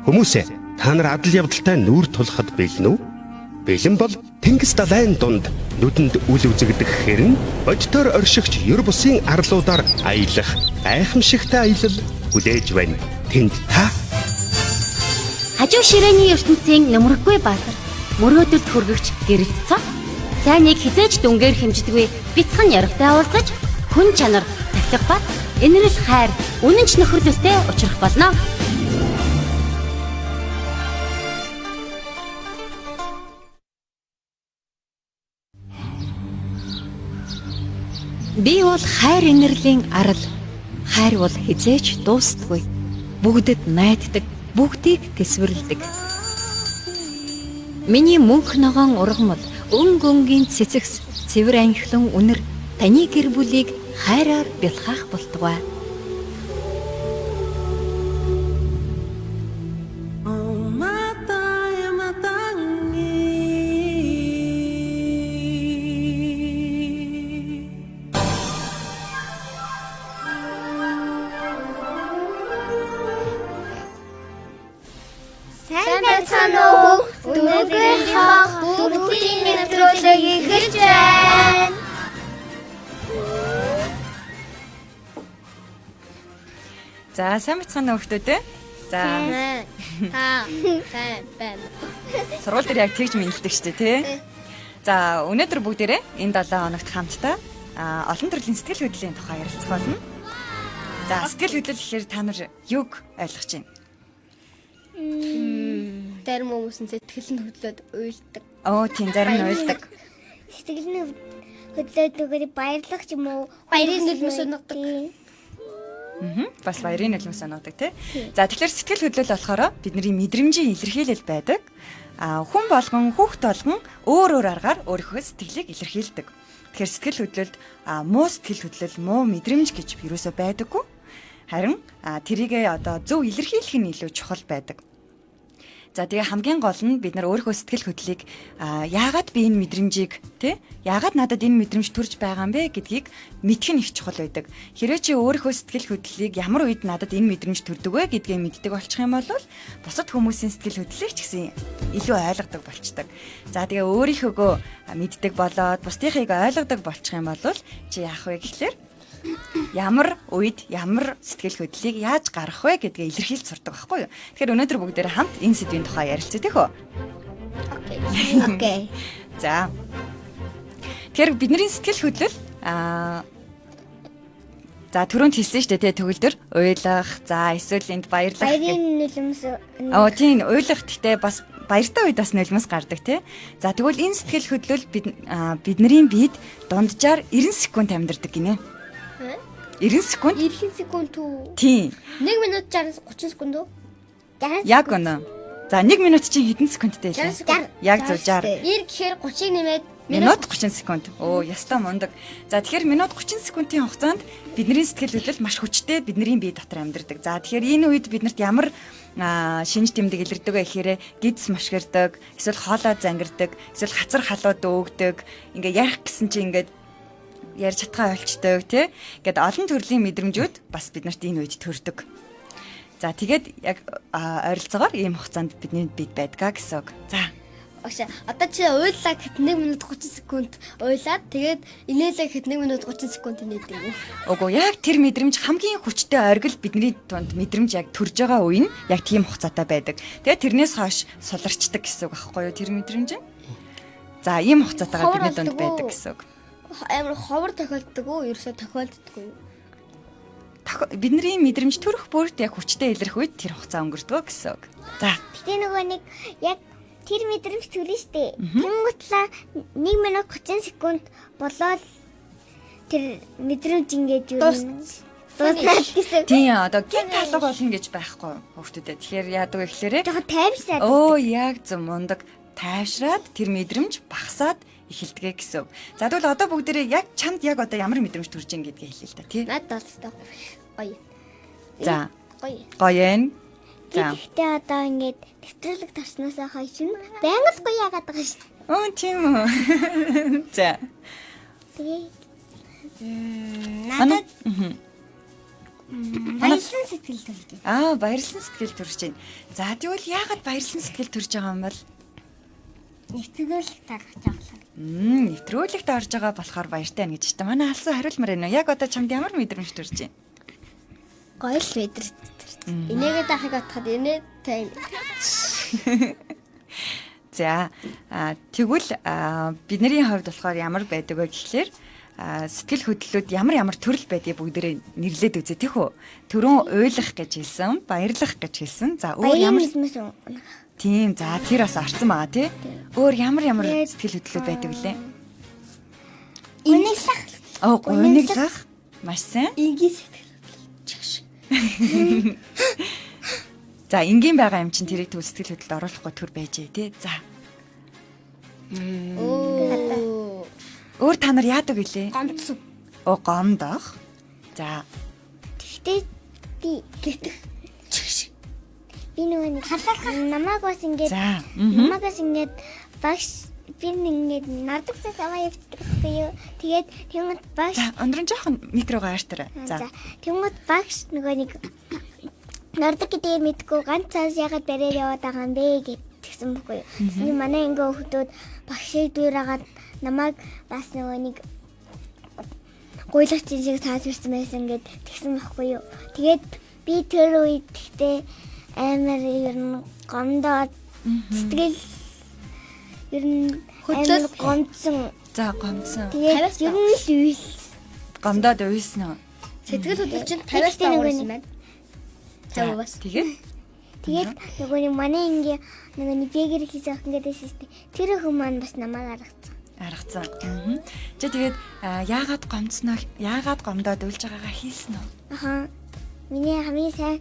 Хүмүүсээ та нар адал явдалтай нүүр тулахад бэлэн үү? Бэлэн бол тэнгис далайн дунд нүдэнд үл үзэгдэх хэрэн бодитоор оршигч ер бусын арлуудаар аялах гайхамшигтай аялал хүлээж байна. Тэнд та Хажуу ширээний ертөнцийн нөмрөггүй баатар, мөрөөдөлд хүргэгч гэрэлт цог, сайныг хизээж дүнгээр хэмждэггүй бяцхан ярвтай уулзаж, хүн чанар, сахилга бат, инэрл хайр, үнэнч нөхөрлөлтэй учрах болно. Би бол хайр инэрлийн арал. Хайр бол хизээч дуустдаггүй. Бүгдэд найддаг, бүгдийг тэсвэрлэдэг. Миний мөнх ногоон ургамал, өнгө өнгийн цэцэгс, цэвэр анхлан үнэр таны гэр бүлийг хайраар бялхаах болтугай. Сайн байцгаана уу? Өнөөдрийн хонх дөрөвдүгийн нэвтрүүлэг эхэлж байна. За сайн бацгаана уу хүмүүстээ. За Сайн. Та сайн байна. сургууль дээр яг тэгж мэндэлдэг шүү дээ тий. За өнөөдөр бүгдээрээ энэ 7 хоногт хамтдаа олон төрлийн сэтгэл хөдлөлийн тухай ярилцах болно. За сэтгэл хөдлөл гэхээр та нар юг ойлгож байна? Зарим хүмүүс нь сэтгэл нь хөдлөөд уйлдаг. Оо тийм зарим нь уйлдаг. Сэтгэл нь хөдлөөд өгöd баярлах ч юм уу. Баярын нулимс унгадаг. Тийм. Мгм. Бас баярын нулимс оноодог тий. За тэгэхээр сэтгэл хөдлөл болохоор бидний мэдрэмжийн илэрхийлэл байдаг. А хүн болгон хүүхд болгон өөр өөр аргаар өөрийнхөө сэтгэлийг илэрхийлдэг. Тэгэхээр сэтгэл хөдлөлд муу сэтгэл хөдлөл, муу мэдрэмж гэж юусоо байдаггүй. Харин тэрийгээ одоо зөв илэрхийлэх нь илүү чухал байдаг. За тэгээ хамгийн гол нь бид нар өөрийнхөө сэтгэл хөдлөлийг яагаад би энэ мэдрэмжийг тий яагаад надад энэ мэдрэмж төрж байгаа юм бэ гэдгийг мэдэх нь их чухал байдаг. Хэрвээ чи өөрийнхөө сэтгэл хөдлөлийг ямар үед надад энэ мэдрэмж төрдөг вэ гэдгээ мэддэг болчих юм бол бусад хүмүүсийн сэтгэл хөдлөлийг ч гэсэн илүү ойлгодог болчдөг. За тэгээ өөрийнхөөгөө мэддэг болоод бусдынхыг ойлгодог болчих юм бол чи яах вэ гэхлээр ямар үед ямар сэтгэл хөдлөлийг яаж гаргах вэ гэдгээ илэрхийлж сурдаг байхгүй юу. Тэгэхээр өнөөдөр бүгдээрээ хамт энэ сэдвийн тухай ярилцъя тийх үү? Окей. Окей. За. Тэгэхээр бидний сэтгэл хөдлөл за түрүүнд хэлсэн шүү дээ тий төгөлдөр уйлах, за эсвэл энд баярлах гэх. Баярын нулимс. Оо тийм уйлах гэхдээ бас баяртай үед бас нулимс гардаг тий. За тэгвэл энэ сэтгэл хөдлөл бид бидний биед дунджаар 90 секунд амьдардаг гинэ. 90 секунд? 90 секунд үү? Тийм. 1 минут 60 30 секунд үү? Яг үнэ. За 1 минут чинь хэдэн секундтэй 60 вэ? секунд. Яг зөв 60. 90 гэхээр 30-ыг нэмээд Минут 30 секунд. Оо, ястаа мундаг. За тэгэхээр минут 30 секундын хугацаанд бидний сэтгэл хөдлөл маш хүчтэй бидний бие дотор амьдардаг. За тэгэхээр энэ үед биднэрт ямар шинж тэмдэг илэрдэг вэ гэхээр гидс мошгирдаг, эсвэл хоолой зангирдаг, эсвэл хацар халуу дөөгдөг, ингээ ярих гэсэн чинь ингээд ярьж чадхаа болчдөг тий. Ингээд олон төрлийн мэдрэмжүүд бас биднэрт энэ үед төрдөг. За тэгээд яг ойролцоогоор ийм хугацаанд бидний бид байдгаа гэсэн үг. За Огш одоо чи уйлаа гэхэд 1 минут 30 секунд уйлаад тэгээд инээлээ гэхэд 1 минут 30 секунд инээдэг юм. Үгүй яг тэр мэдрэмж хамгийн хүчтэй оргил бидний тунд мэдрэмж яг төрж байгаа үе нь яг тийм хугацаатай байдаг. Тэгээд тэрнээс хойш суларчдаг гэсэн үг аахгүй юу тэр мэдрэмж нь? За ийм хугацаатайгаар Ховор бидний дунд болдог уу? байдаг гэсэн үг. Амар ховор тохиолддог уу? Ерөөсөө тохиолддоггүй юу? Бидний мэдрэмж төрөх бүрт яг хүчтэй илэрх үед тэр хугацаа өнгөрдөг гэсэн үг. За Гэтэ нөгөө нэг яг тэр мэдрэмж төрнө штэ. Тэнгутлаа 1 минут 30 секунд болоод тэр мэдрэмж ингээд юу дууснаад гэсэн. тийм одоо гин талга болно гэж байхгүй хүүхдүүдэд. Тэгэхээр яадаг вэ гэхээр Жохон тайвшраад. Өө яг зөв мундаг тайвшраад тэр мэдрэмж багасаад эхэлдэг гэсэн үг. За тэгвэл одоо бүгдээрээ яг чамд яг одоо ямар мэдрэмж төрж ин гэдгийг хэлье л да тий. Надад бол ёстой гоё. За Гоё. гоё энэ. За. Гэхдээ одоо ингээд нэвтрүүлэг тарснаасаа хойш нь байнга л гоё яагаад байгаа шүү. Өө тийм үү. За. Тэгээ Надад Баярлан сэтгэл төрж байна. Аа, баярлсан сэтгэл төрж байна. За, тэгвэл яагаад баярлсан сэтгэл төрж байгаа юм бол? Нэвтрүүлэг тарах жаглаа. Нэвтрүүлэгт орж байгаа болохоор баяртай байна гэж байна. Манай алсан хариулмаар байна уу? Яг одоо чамд ямар мэдрэмж төрж байна? Гоё л мэдрэж. Инээгээд ахыг бодоход инээ тайм. За, тэгвэл бидний хувьд болохоор ямар байдаг вэ гэхлээр сэтгэл хөдлөлүүд ямар ямар төрөл байдгийг бүгдээрээ нэрлээд үзье тийх үү? Түрүүн уйлах гэж хэлсэн, баярлах гэж хэлсэн. За, өөр ямар Ямар юм Тийм, за тэр бас орсон байгаа тий. Өөр ямар ямар сэтгэл хөдлөлүүд байдаг вүлээ? Гуниглах. Оо, гуниглах. Маш сайн. Энгийн сэтгэл чих шиг. За, энгийн байгаа юм чинь тэрийг төв сэтгэл хөдлөлд оруулахгүй төр байжээ тий. За. Оо. Өөр та нар яадаг вүлээ? Гомдсон. Оо, гомдох. За, Тэгтээ би Гэтэх. Чих шиг. би нөгөө нэг намайг бас ингээд за. намайг бас ингээд багш би ингээд нардаг цаас аваа явчихдаг байхгүй юу. Тэгээд тэнгууд багш За, өндөр нь жоохон микрогоо ойртор. За. За тэнгууд багш нөгөө нэг нардаг гэдгийг мэдгүй ганц цаас ягаад бариар яваад байгаа юм бэ гэд тэгсэн бохгүй юу. Тэгсэн манай ингээ хүүхдүүд багшийг дүүрээгээд намайг бас нөгөө нэг гуйлагч шиг цаас ирсэн байсан гэд тэгсэн бохгүй юу. Тэгээд би тэр үед тэгтээ амар ер нь гомдоод сэтгэл ер нь амар Хөдлөл. гомдсон. За, гомдсон. Тэгээд ер нь л үйл. Гомдоод уйсан уу? Сэтгэл хөдлөл чинь 50-аас Тэгтээ дагуу нөгөө юм байна. 50-аас. Тэгээд Тэгээд нөгөө нэг манай ингээ нөгөө нэг бэгэр хийсэн охин гэдэг шүү дээ. Тэр охин маань бас намайг аргацсан. аргацсан. Аа. Чи тэгээд яагаад гомдсноо, яагаад гомдоод уйлж байгаагаа хийсэн үү? Аха. Миний хамгийн сайн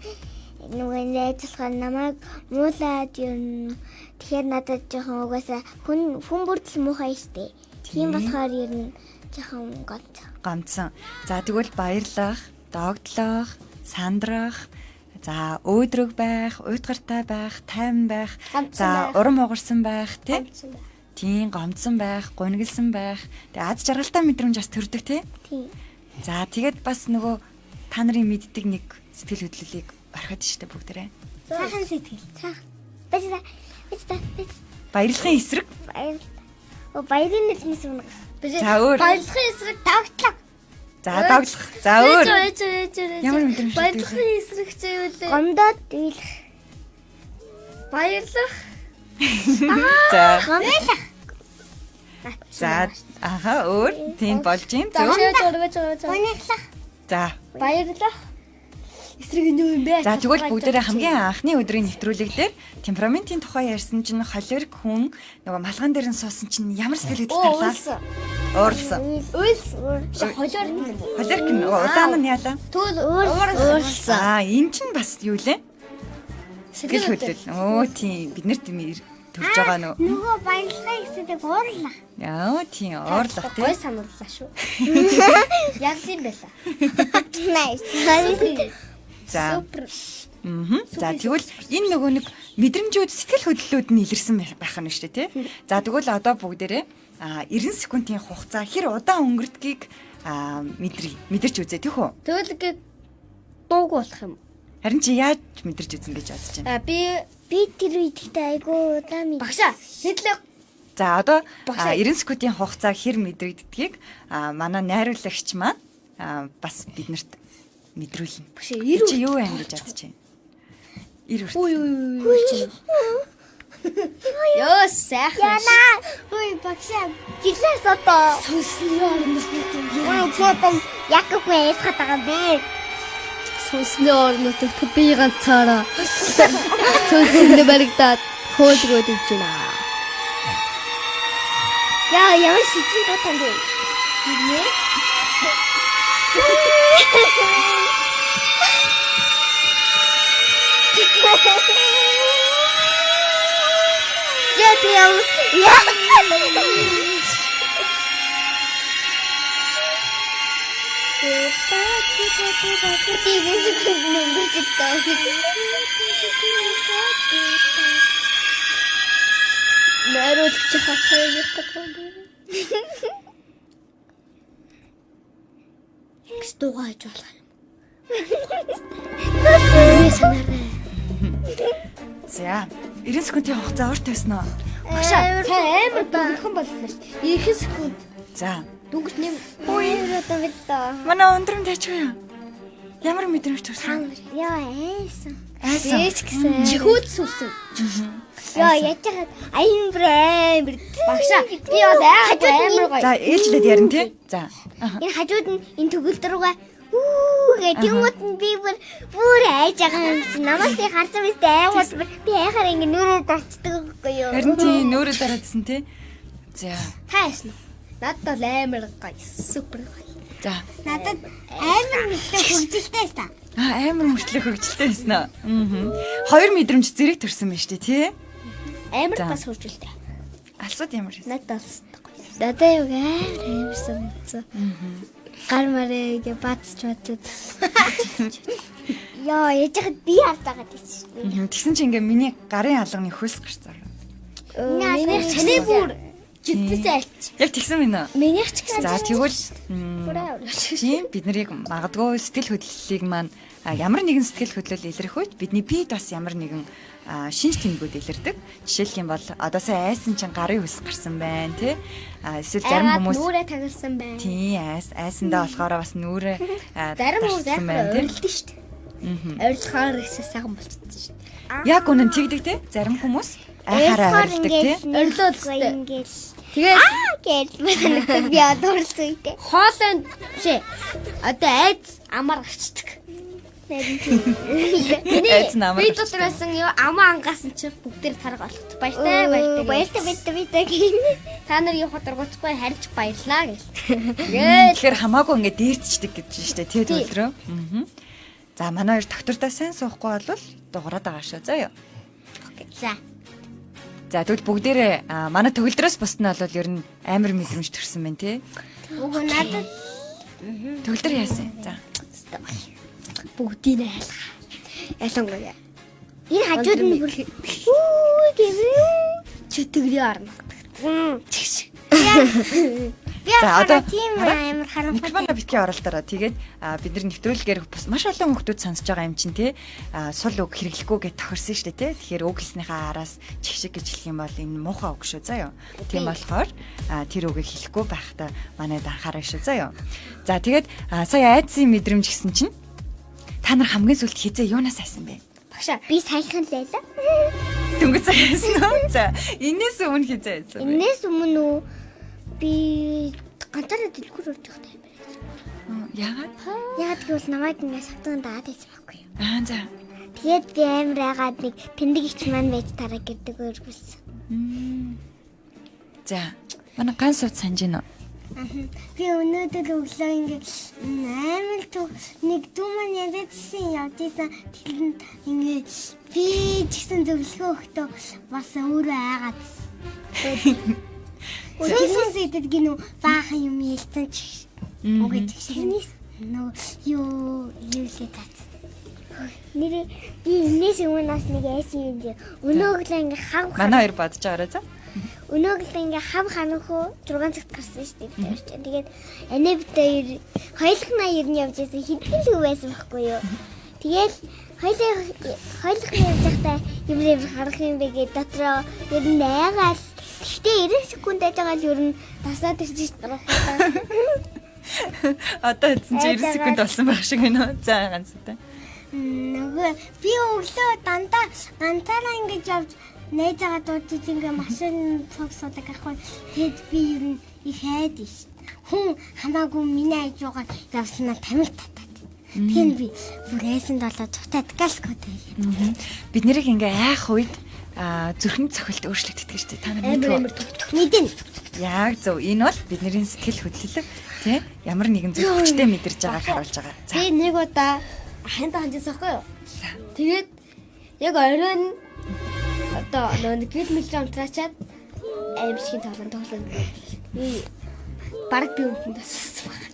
нөгөө найз болохоор намайг муулаад ер нь тэгэхээр надад жоохон угаасаа хүн хүн бүрдэл муухай шүү дээ. Тийм болохоор ер нь жоохон гомцсон. Гомдсон. За, тэгвэл баярлах, догтлох, сандрах, за өөдрөг байх, уйтгартай байх, тайван байх, Гомдсон за байх. урам хугарсан байх, тий? Гомдсон байх. Тийм, гомдсон байх, гуниглсан байх. Тэгээ аз жаргалтай мэдрэмж бас төрдөг, тий? Тийм. За, тэгээд бас нөгөө та нарын мэддэг нэг сэтгэл хөдлөлийг орхиод штэ бүгдээрээ. Сайхан сэтгэл. Сайхан. Баярлалаа. Баярлалаа. Баярлахын эсрэг. Баяр. О баярын нэлмэс унах. За, өөр. Баярлахын эсрэг Догтлоо. За, догтлох. За, өөр. Ээж ээж ээж. Ямар мэдрэмж Баярлахын эсрэг чи юу лээ? Гомдоод уйлах. Баярлах. За. Гомдлох. За, аха, өөр. Тийм болж юм. За Зөв. ээж ээж ээж. Гуниглах. За. Баярлах. Эсрэг нь юу юм бэ? За, тэгвэл бүгдээрээ хамгийн анхны өдрийн нэвтрүүлэг дээр темпераментийн тухай ярьсан чинь холерик хүн нөгөө малган дээр нь суусан чинь ямар сэтгэл хөдлөл гарлаа? Уурлсан. Уйлсан. Биш холиор нь юм уу? Холерик нь нөгөө удаан нь яалаа? Тэгвэл уурсан. Аа, энэ чинь бас юу лээ? Сэтгэл хөдлөл. Өө, тийм. Бид нарт юм төрж байгаа нөө. Нөгөө баярлахын эсрэг уурлах. Яа, тийм, уурлах тий. Гой санууллаа шүү. Яс юм байла. Nice. За. Супер. Мгм. За тэгвэл энэ нөгөө нэг мэдрэмжүүд сэтгэл хөдлөлүүд нь илэрсэн байх нь шүү дээ тий. За тэгвэл одоо бүгдээрээ 90 секундын хугацаа хэр удаан өнгөрдгийг мэдрий. Мэдэрч үзье тийх үү? Тэгвэл ингээд дуугүй болох юм. Харин чи яаж мэдэрч үзэн гэж бодож байна? А би Би тэр үед ихтэй айгүй удаан мэд. багшаа хэдлээ За одоо Багшаа. 90 секундын хугацаа хэр мэдрэгддгийг манай найруулагч маань бас биднэрт мэдрүүлнэ. багшаа 90 Чи юу юм гэж бодож байна? 90 хүртэл. Үу юу юу юу. Йоо сайхан. Яна. Хөөе багшаа. Гэлээс одоо. Сүнсний орнот. Ой чи одоо яг үгүй ярих байгаа юм бэ? Сүнсний орнот би ганцаараа. Сүнсэндээ баригдаад хөөлгөөд ивж байна. Яа ямар шижин дутан бэ? Гинэ. Яа тийм яа. Найруулагч хатаа явах гэдэг юм. Гэж дуугаа хийж болох юм. Миний санаарай. За 90 секундын хугацаа урт байсан уу? Багшаа та амар дөнгөрхөн боллоо шүү дээ. 90 секунд. За. Дөнгөж нэм. Амар удаа бид доо. Манай өндрөм тайчгүй юу? Ямар мэдрэмж төрсөн? Яа айсан. Айсан. Ээч гэсэн. Чихүүд сүрсэн. Яа яаж яхад аян бүр амар. Багшаа би бол айгаа амар гоё. За ээлжлээд ярина тий. За. Аха. Энэ хажууд нь энэ төгөлдөр рүүгээ үү гэх тэнгууд нь би бүр бүр айж байгаа юм чинь намайг тий харсан биз дээ айгуул бүр би айхаар ингэ нүрээ дарчдаг байхгүй юу. Харин тий нөөрэ дараадсан тий. За. Та яасан уу? Надад бол амар гоё. Супер гоё. За. Надад амар мэтлэг хөгжилтэй байсан. А амар мөртлөө хөгжилтэй байсан аа. Аа. Хоёр мэдрэмж зэрэг төрсөн байж тээ тий. Амар За. бас хөгжилтэй. Алсууд ямар байсан? Надад бол гоё. Надад юу амар амар санагдсан. Гар марээ гэ бацч бацад. Яа яаж яхад би харж байгаа гэсэн шүү дээ. Мгм. Тэгсэн чинь ингээ миний гарын алганы хөлс гарч зар. Миний чаны бүр жиднээсээ альч. Яг тэгсэн мэн үү? Минийх ч гэсэн За тэгвэл бүр амар. тийм бид нарыг магадгүй сэтгэл хөдлөлийг маань ямар нэгэн сэтгэл хөдлөл илэрх үед бидний биед бас ямар нэгэн шинж тэмдгүүд илэрдэг. Жишээлх юм бол одоо сая айсан чинь гарын хөлс гарсан байна тий. Эсвэл зарим Айгаад хүмүүс нүрээ тагалсан байна. тий айсандаа болохоор бас нүрээ Зарим хүмүүс дарсан айхаар байна тий. орилдсон шүү дээ. Орилохоор ихсээ сайхан болчихсон шүү дээ. Яг үнэн тэгдэг тий. Зарим хүмүүс айхаараа орилдог тий. Орилоод өстэй. ингээл Тэгээд аа гэж санагдав би одоо орилсон үедээ. хоолойнд биш ээ. Одоо айц амар гарчдаг. Миний Айц нь амар би гарчдаг. дотор байсан юу амаа ангасан чи бүгдээр тарга олгот. Баяртай баяртай. Баяртай баяртай баяртай гин. Та нар юу хоторгоцгүй харж баярлаа гэл. Тэгээд Тэгэхээр хамаагүй ингээд дээрдчдэг гэж байна шүү дээ тий төлрөө. Аа. За манай хоёр доктортой сайн суухгүй бол дугаараад байгаа шүү заа юу. за. За тэгвэл бүгдээрээ манай төгөлдрөөс бусд нь бол ер нь амар мэдрэмж төрсөн байна тий. Үгүй надад Төгөлдөр яасан? За. Бүгдийг нь айлгаа. Ялангуяа энэ хажууд нь бүр үү гэвээ. чөтгөрийн орно. Чигш. Би За, одоо одоо тийм хараа. амар харамхай. Микрофоноо битгий оролдороо. Тэгээд бид нар нэвтрүүлгээр бас маш олон хүмүүс сонсож байгаа юм чинь тий. Сул үг хэрэглэхгүй гэж тохирсон шүү дээ тий. Тэгэхээр үг хэлснийхаа араас чигшиг гэж хэлэх юм бол энэ муухай үг шүү заа юу. Тийм болохоор тэр үгийг хэлэхгүй байхдаа манайд анхаарай шүү заа юу. За тэгээд сая айдсын мэдрэмж гэсэн чинь та нар хамгийн сүүлд хизээ юунаас айсан бэ? Багшаа Би саяхан л байлаа. Дөнгөж сая айсан уу? За энэс өмнө хизээ айсан бэ? Энээс өмнө үү би ганцаараа дэлгүүр орж явах юм байна. Яагаад? Яагаад гэвэл намайг ингэ савтан дагаад байсан байхгүй юу? Аа за. Тэгээд би амар айгаад нэг тэндэг ич маань байж тараа гэдэг өргүүлсэн. За. Манай ганц сууд санаж гинөө. Би өнөөдөр өглөө ингэ амар төв нэг дүү маань янзсан явж исэн. Тэгэнд ингэ би ч гэсэн зөвлөгөө өгтөө бас өөрөө айгаад. Сүнс идэд гинүү баахан юм ялцсан ч үгүй ч тэрнээс нөө юу юу лээ цац. Нэр би энэс өмнө бас нэг айсан юм дээ. Өнөө өглөө ингэ хав Манай хоёр бодож байгаарай за. Өнөө өглөө ингээ хав ханахуу 6 цагт гарсан шүү дээ бид хоёр чинь. Тэгээд анаа бид хоёр хоёулахнаа ер нь явж байсан. Хэдхэн л хүү байсан байхгүй юу. Тэгээл хоёулахнаа явж байхдаа юм юм харах юм бэ гэж дотроо ер нь айгаал. Тэгтээ 90 секунд байж байгаа л ер нь тасаад ирж шүү дээ. Одоо хэлсэн чи 90 секунд болсон байх шиг байна уу? За ганцтай. Нөгөө би өглөө дандаа ганцаараа ингэж явж найзаагаа дуудаж ингээ машин цог суудаг ахгүй. Тэгэд би ер нь их айд ш. Хүн хамаагүй миний хажуугаар явснаа тамиг татаад. Тэгэхээр би бүр айсан долоо цутаад галскод байя. Бид нэрийг ингээ айх үед зүрхний цохилт өөрчлөгддөг шүү дээ. Та нар амар мэдв үү? амар түгтэх. Мэдэн. Яг зөв. Энэ бол бидний сэтгэл хөдлөл тий ямар нэгэн зүйл хүчтэй мэдэрж байгааг харуулж байгаа. За. Би нэг удаа ханта ханжсан байхгүй юу? Тэгээд яг оройн одоо нөгөө нэг гэр мэлээ унтраачаад аимшигын тоглоом тоглоно. Би бараг би өмдөнд тассан байна.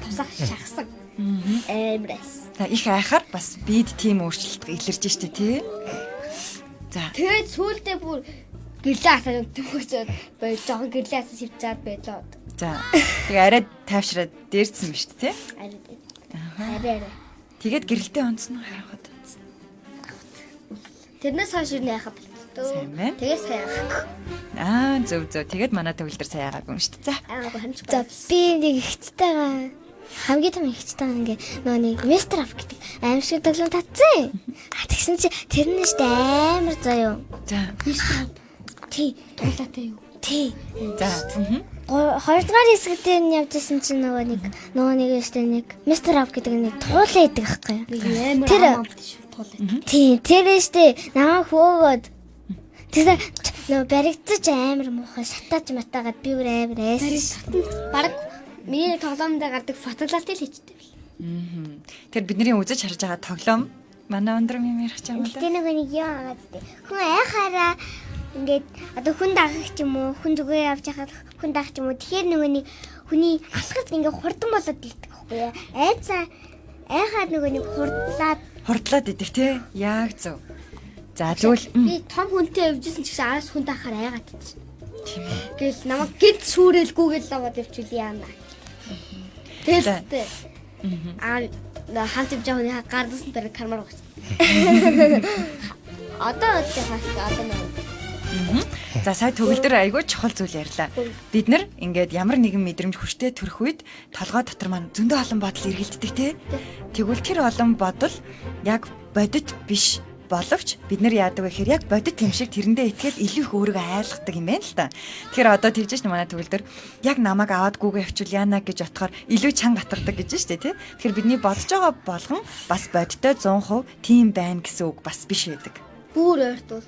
Тусах шахсан. Амар айс. За их айхаар бас бид тийм өөрчлөлт илэрж штэ тий. За. Тэгээд сүүлдээ бүр гэрлээ асаад төгөөчөөд байж жоохон гэрлээ асаа шивчаад байлаа. За. Тэгээ арай тайвшраад дээрдсэн ба штэ тий. Арай арай. Арай арай. Тэгээд гэрэлтэй онцсон уу харанхуйд онцсон. Тэрнээс хойш юу яхаа болтдоо. Сайн байна. Тэгээ сайн яах. Аа, зөв зөв. Тэгээд манай төгөлдөр сайн яагаагүй юм шүү дээ. За. Аагүй хамч. За би нэг ихтэйгээ хамгийн том ихтэйгээ ингээ нөгөө нэг Мистер Ап гэдэг аим шиг тоглоом татсан. А тэгсэн чи тэр нь штэ амар заяа. За. Тий. Туулаатай юу? Тий. За. Мгм. Хоёрдугаар хэсэг дээр нь явжсэн чинь нөгөө нэг штэ нэг Мистер Ап гэдэг нэг туулаа идэг байхгүй юу? Нэг амар амт шүү туулаа. Тий, тэр штэ намайг хөөгөөд тэгсэн нөгөө баригдаж амар муухай шатааж матаагаад би бүр амар айсан. Бараг миний тоглоом дээр гардаг фотолалт л хийчихдээ бил. Мгм. Тэр бидний үзэж харж байгаа тоглоом манай өндрөм юм ярих ч юм уу? Гэтэ нөгөө нэг юу агаад тээ. Хүн айхаараа ингээд одоо хүн дагах ч юм уу, хүн зүгээр явж хахад хүн дагах ч юм уу. Тэгэхээр нөгөө нэг хүний алхалт ингээд хурдан болоод ирдэг байхгүй юу? Айцаа айхаар нөгөө нэг хурдлаад Хурдлаад идэх те. Яг зөв. За тэгвэл Би том хүнтэй явжсэн ч гэсэн араас хүн даахаар айгаад идсэн. Тийм ээ. Гэл намайг гид шүүрэлгүй гэл аваад явчихвал яана. За. Тэгэл тэ. Аа хамт явж байгаа хүний гардсан дээр кармаар гоц. Одоо л одоо нэг За сая төгөлдөр айгүй чухал зүйл ярьлаа. Бид нар ингээд ямар нэгэн мэдрэмж хүчтэй төрөх үед толгой дотор маань зөндөө олон бодол эргэлддэг те. Тэгвэл тэр олон бодол яг бодит биш боловч бид нар яадаг вэ гэхээр яг бодит юм шиг тэрэндээ итгээд илүү их өөрийгөө айлгадаг юм байна л та. Тэгэхээр одоо тэгж шнэ манай төгөлдөр яг намайг аваад гүгээ явчвал яана гэж бодохоор илүү чанга гатардаг гэж штэ тий. Тэгэхээр бидний бодож байгаа болгон бас бодиттой 100% тийм байна гэсэн үг бас биш байдаг. Бүр ойртуул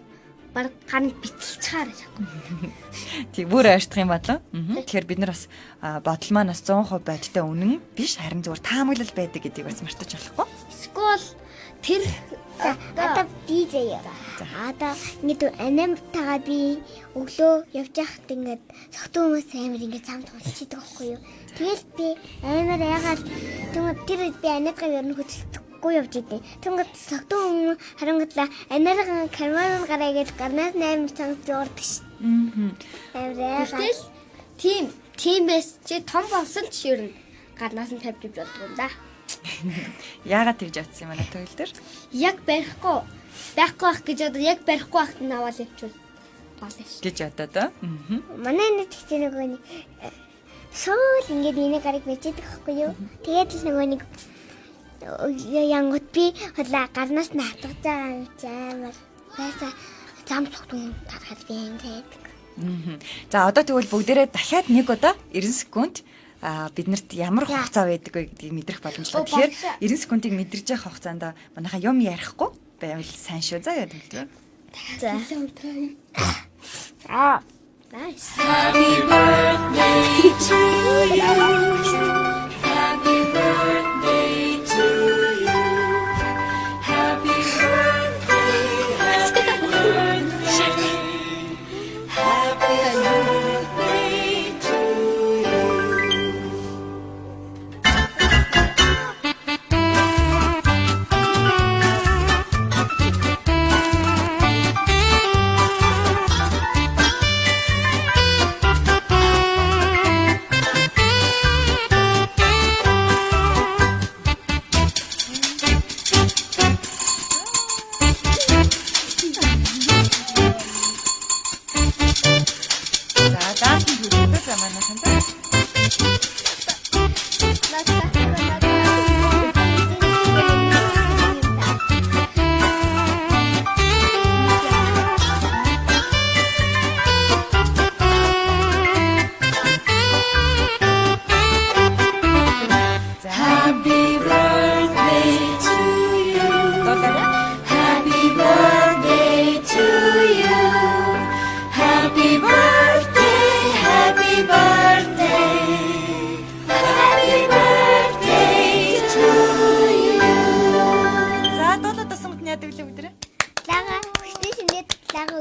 баг гар нь битэлчгаар шахах. Тий, бүр ойртох юм бодлоо. Тэгэхээр бид нар бас бодол маань бас 100% бодиттой үнэн биш, харин зүгээр таамаглал байдаг гэдгийг бас мартаж болохгүй. Эсвэл тэр одоо би заяа. Одоо ингээд анамтайгаа би өглөө явж байхад ингээд согтун хүмүүс амар ингээд зам тулчихдаг байхгүй юу. Тэгэл би амар яагаад тэгмээ тэр үед би анатгаа ер нь хөдөлтөхгүй явж идэв. Тэнгүүд согтун хүмүүс харангутлаа анаараа карман гараа гэж гарнаас нь амар цанц зуурдаг шин. Амар яагаад. Гэтэл тийм тиймээс чи том болсон ч ер нь гарнаас нь тавьж явж болдгоо юм да. Яагаад тэгж бодсон юм аа төгөл дээр? Яг барихгүй байхгүй байх гэж одоо яг барихгүй байхад нь аваад явчихвал болно ш. Гэж бодоод аа. Манай нэг тэгтээ нөгөө нэг суул ингээд миний гарыг бичдэг байхгүй юу. Тэгээд л нөгөө нэг янгот би хотлаа гарнаас нь хатгаж байгаа юм чи амар. Байсаа зам согтун тарахад би ингээд. За одоо тэгвэл бүгдээрээ дахиад нэг удаа 90 секунд биднэрт ямар хугацаа байдаг вэ гэдгийг мэдрэх боломжтой. Тэгэхээр 90 секундыг мэдэрж явах хугацаанд манайхаа юм ярихгүй байвал сайн шүү. За яа тэгвэл. За. Аа. Nice. Happy birthday to you. Happy birthday to you. Happy birthday, happy birthday. Happy birthday to you. За даасан төлөвлөлтөө за манайхан за. За. Happy birthday to you. Дуулаарай. Happy birthday to you. Happy birthday, happy birthday. Happy birthday to you. За дуулаад тасамд нь яадаг лээ бүгдээрээ. Лага хүсний шинээр лага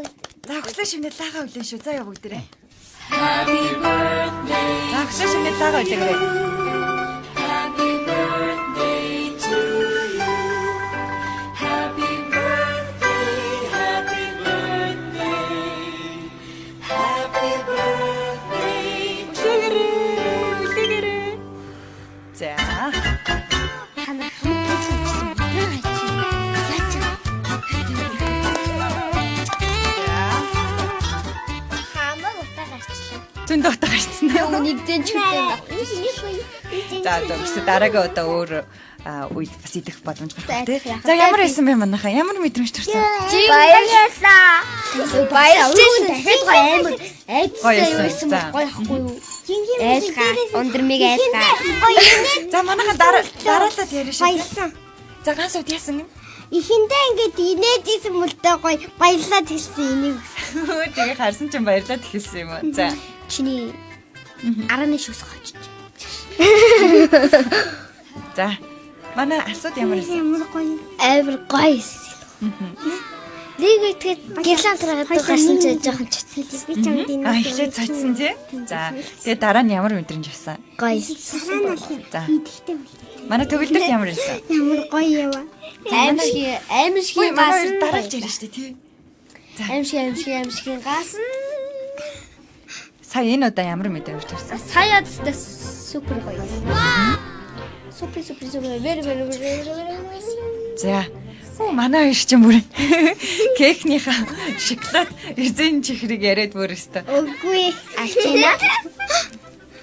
За хөслөө шимнээ лага үлэн шүү. За яа бүгдээрээ. Happy birthday, За хөслөө шимнээ лага үлээгээрэй. happy birthday to you. Happy birthday, happy birthday. Happy birthday. Үлээгээрэй. Үлээгээрэй. За. Та нар хамт төлөвлөсөн. Нэг зэн чүлээ байх. За одоо дараагийн удаа өөр үед бас идэх боломж гарах тий. За ямар байсан бэ манайхаа? Ямар мэдрэмж төрсөн? Баярлалаа. Баярлалаа. Дахиад гоё амар Гоё айдастай юу байсан байсан. бол гоё ахгүй юу? Айлгаа, Ундэрмиг айлгаа. Гоё инээ. За манайхаа дараалал яриа шүү. Баярлсан. За ганц үед яасан юм? Эхэндээ ингээд инээж исэн мөлтөө гоё баярлаад хэлсэн энийг. Тэгээ харсан чинь баярлаад хэлсэн юм уу? За. Чиний 11 шүс очиж. За. Манай алсууд ямар байсан? Ямар гоё. Амар гоё эссэн. Нэг итгэхэд гэрлэн тараад гарсан чи жоохон чацсан. Би чамд энэ А эхлээд цоцсон тий. За. Тэгээ дараа нь ямар мэдрэмж авсан? гоё эссэн. За. Манай төгөлдөрт ямар байсан? Ямар гоё ява. Аим шиг аим Үгүй шиг манай гаас. хоёр дараалж яриа шүү дээ тий. Аим шиг аим шиг аим шиг гаас. Сая энэ удаа ямар мэдрэмж төрсөн? Сая ядтай супер гоё. Супер супер супер very very very very. За. Оо манай хоёр чинь бүр кейкнийхаа шоколад эзэн чихрийг яриад бүр өстө. Үгүй. Алчина.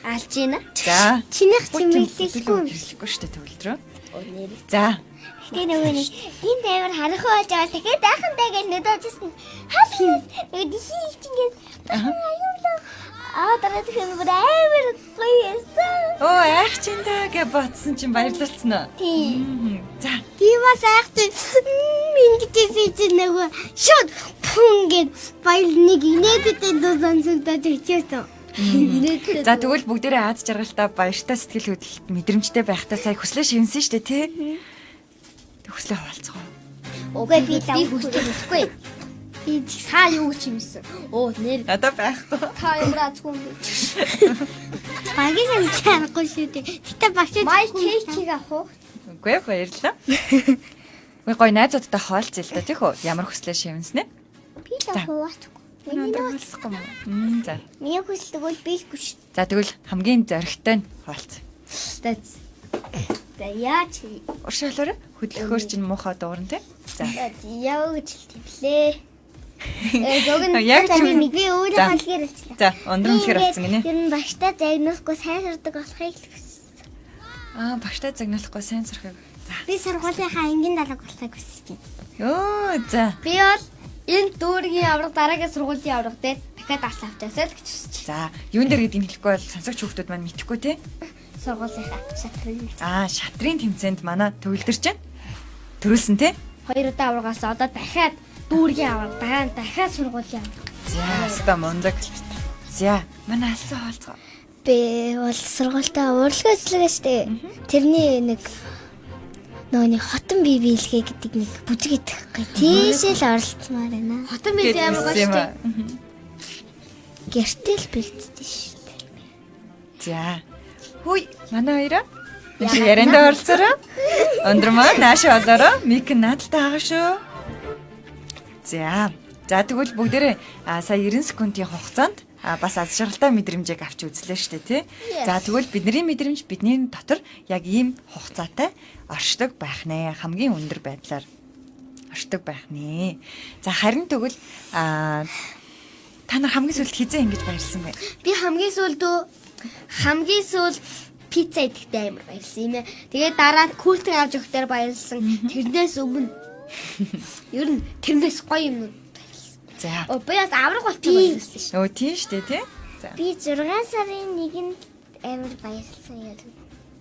Алчина. За. Чинийх чимэглэхгүй. Хэрэглэхгүй шүү дээ төгөлдрөө. За. Гэтэ нөгөө нэг энд амар харахгүй болж байгаа. Тэгэхээр дайхантай гэж нүдэ очсон. Хаалт нөгөө хийх чинь ингээд аюулаа. Аа дараа тэр бүр амар гоё байсан. Оо айх чинь даа гэж бодсон чинь баярлалцсан уу? Тийм. За. Би бас айх чинь ингэжсэн чинь нөгөө шууд пүн гэд баяр нэг инээдтэй дуу сонсогдож өчөөсөн. За тэгвэл бүгдээрээ аз жаргалтай баяртай сэтгэл хөдлөлт мэдрэмжтэй байхдаа сая хүслээ шивнэсэн шүү дээ тий. Тэг хүслээ хуваалцах уу? Үгүй би Би хүсдэг хүсэхгүй. Би цаа юу гэж юмсэн. Оо нэр Надад байхгүй. та ямар азгүй юм бэ? Багийн амжаарахгүй шүү дээ. Гэтэ багш Май кейкийг авах уу? Үгүй баярлалаа. Үгүй гоё найзуудтай хоолцъё л да тийх үү? Ямар хүслээ шивнэсэн ээ? би л хуваалцахгүй. Миний Өнөөдөр хуваалцахгүй юм уу? За. Миний хүсэлдэг бол би л хүш. За тэгвэл хамгийн зоригтой нь хуваалц. За. За яаж Уршаалаарай хөдлөхөөр чинь муухай дуурна тий. За. яа гэж хэлтвлээ. Зөг нь Яг За ч би нэг би өөрөө За. хэлгээр болчихлоо. За, өндөр үнэхээр болсон гинэ. Ер нь багштай загнуулахгүй сайн сурдаг болохыг л хүссэн. Аа, багштай загнуулахгүй сайн сурахыг. За. Би сургуулийнхаа ангийн далаг болохыг хүсэж байна. Йоо, за. би бол энэ дүүргийн авраг дараагийн сургуулийн авраг дээр дахиад алс авчаасаа л гэж хүсэж. За, юун дээр гэдгийг хэлэхгүй бол сонсогч хүүхдүүд маань мэдэхгүй тий. Сургуулийнхаа шатрын Аа, шатрын тэмцээнд манай төгөлдөр чинь төрүүлсэн тий. хоёр удаа аврагаас одоо дахиад дүүргийн авраг дараа нь дахиад сургуулийн авраг. За, өстой мундаг. За, манай алсан хоолцгоо. Би бол сургуультаа урлагийн эзлэг штэ. Тэрний нэг нөгөө нэг хотон бие биелгээ гэдэг нэг бүжиг идэх гэ. Тийшээ л оролцмоор байна. Хотон бил ямар гоё Гэсэн юм штэ. аа. Гэртэл бэлддэг штэ. За. Хүй, манай хоёроо. Нэг яриандаа оролцоорой. Өндөр маань наашаа олоорой. Мик наадaltaй байгаа шүү. За. За тэгвэл бүгдээрээ сая 90 секундын хугацаанд бас аз жаргалтай мэдрэмжийг авч үзлээ шүү дээ, тий. За тэгвэл бидний мэдрэмж бидний дотор яг ийм хугацаатай оршдог байх нэ. Хамгийн өндөр байдлаар оршдог байх нэ. За харин тэгвэл та нар хамгийн сүүлд хизээ ингэж баярлсан бэ? Би хамгийн сүүлд үү хамгийн сүүлд пицца идэхдээ амар баярлсан юм ээ. Тэгээд дараа нь культер авч өгөхдөө баярлсан. Тэрнээс өмнө ер нь тэрнээс гоё юмнууд баярлсан. За. Оо би бас авраг болчих баярлсан шүү. Өө тийм шүү дээ, тий. За. Би 6 сарын 1-нд амар баярлсан юм.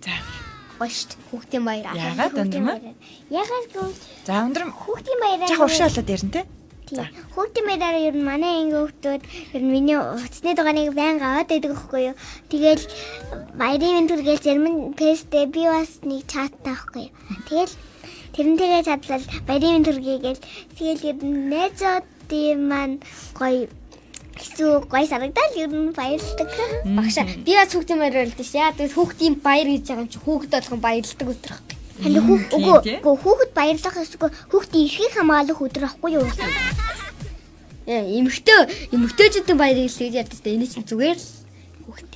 За. Гоё шүү дээ. Хүүхдийн баяр. Яагаад өндөр мө? Ягаад гэвэл За өндөр хүүхдийн баяраар жах уршаа болоод ярина те. Тийм. Хүүхдийн баяраар ер нь манай анги хүүхдүүд ер нь миний утасны дугаарыг байнга аваад байдаг байхгүй юу. Тэгэл баярын минь түргээл зарим нь пэстэй би бас нэг чаттай байхгүй юу. Тэгэл тэрнтэйгээ чадлал баярын минь түргээгээл тэгэл ер нь найзуудын маань гоё хэцүү гоё санагдал ер нь баярлдаг. Багшаа би бас хүүхдийн баяр баярлдаг шүү. Яа тэгвэл хүүхдийн баяр гэж байгаа юм чи хүүхд болгон баярлдаг өдөр байхгүй. Харин хүүх Тийм, үгүй тий. үгүй хүүхэд баярлах ёсгүй хүүхдийн эрхийг хамгаалах өдөр байхгүй юу? Яа эмэгтэй эмэгтэйчүүдийн баярыг л гэж ярьдаг шүү дээ. Энэ чинь зүгээр л хүүхд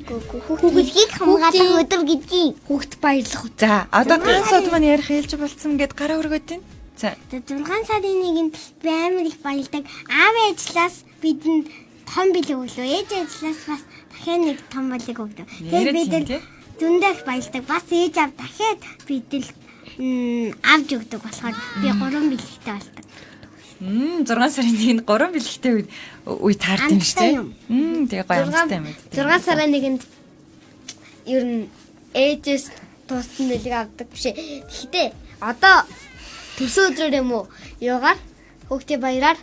Үгүй үгүй хүүхдийн эрхийг хамгаалах өдөр гэдгийг. хүүхд баярлах өдөр. За одоо ганцууд маань ярих хэлж болцсон гэд гараа өргөд байна. За За 6 сарын 1-нд би амар их баялдаг. Аавын ажлаас бидэнд том бэлэг өглөө. Ээж ажлаас бас Дахиад нэг том бэлэг өгдөг. Нэрээ Тэгээд бид тийм, л тий? зөндөө их баялдаг. Бас ээж аав дахиад бид л авч өгдөг болохоор би 3 бэлэгтэй болдог. 6 сарын 1-нд 3 бэлэгтэй үед үе таард юм шүү Амттай дээ. юм. Тэгээ гоё амттай юм байна. 6 сарын 1-нд ер нь ээжээс туссан бэлэг авдаг биш. Гэхдээ одоо төрсөн өдрөөр юм уу? Юугаар хүүхдийн баяраар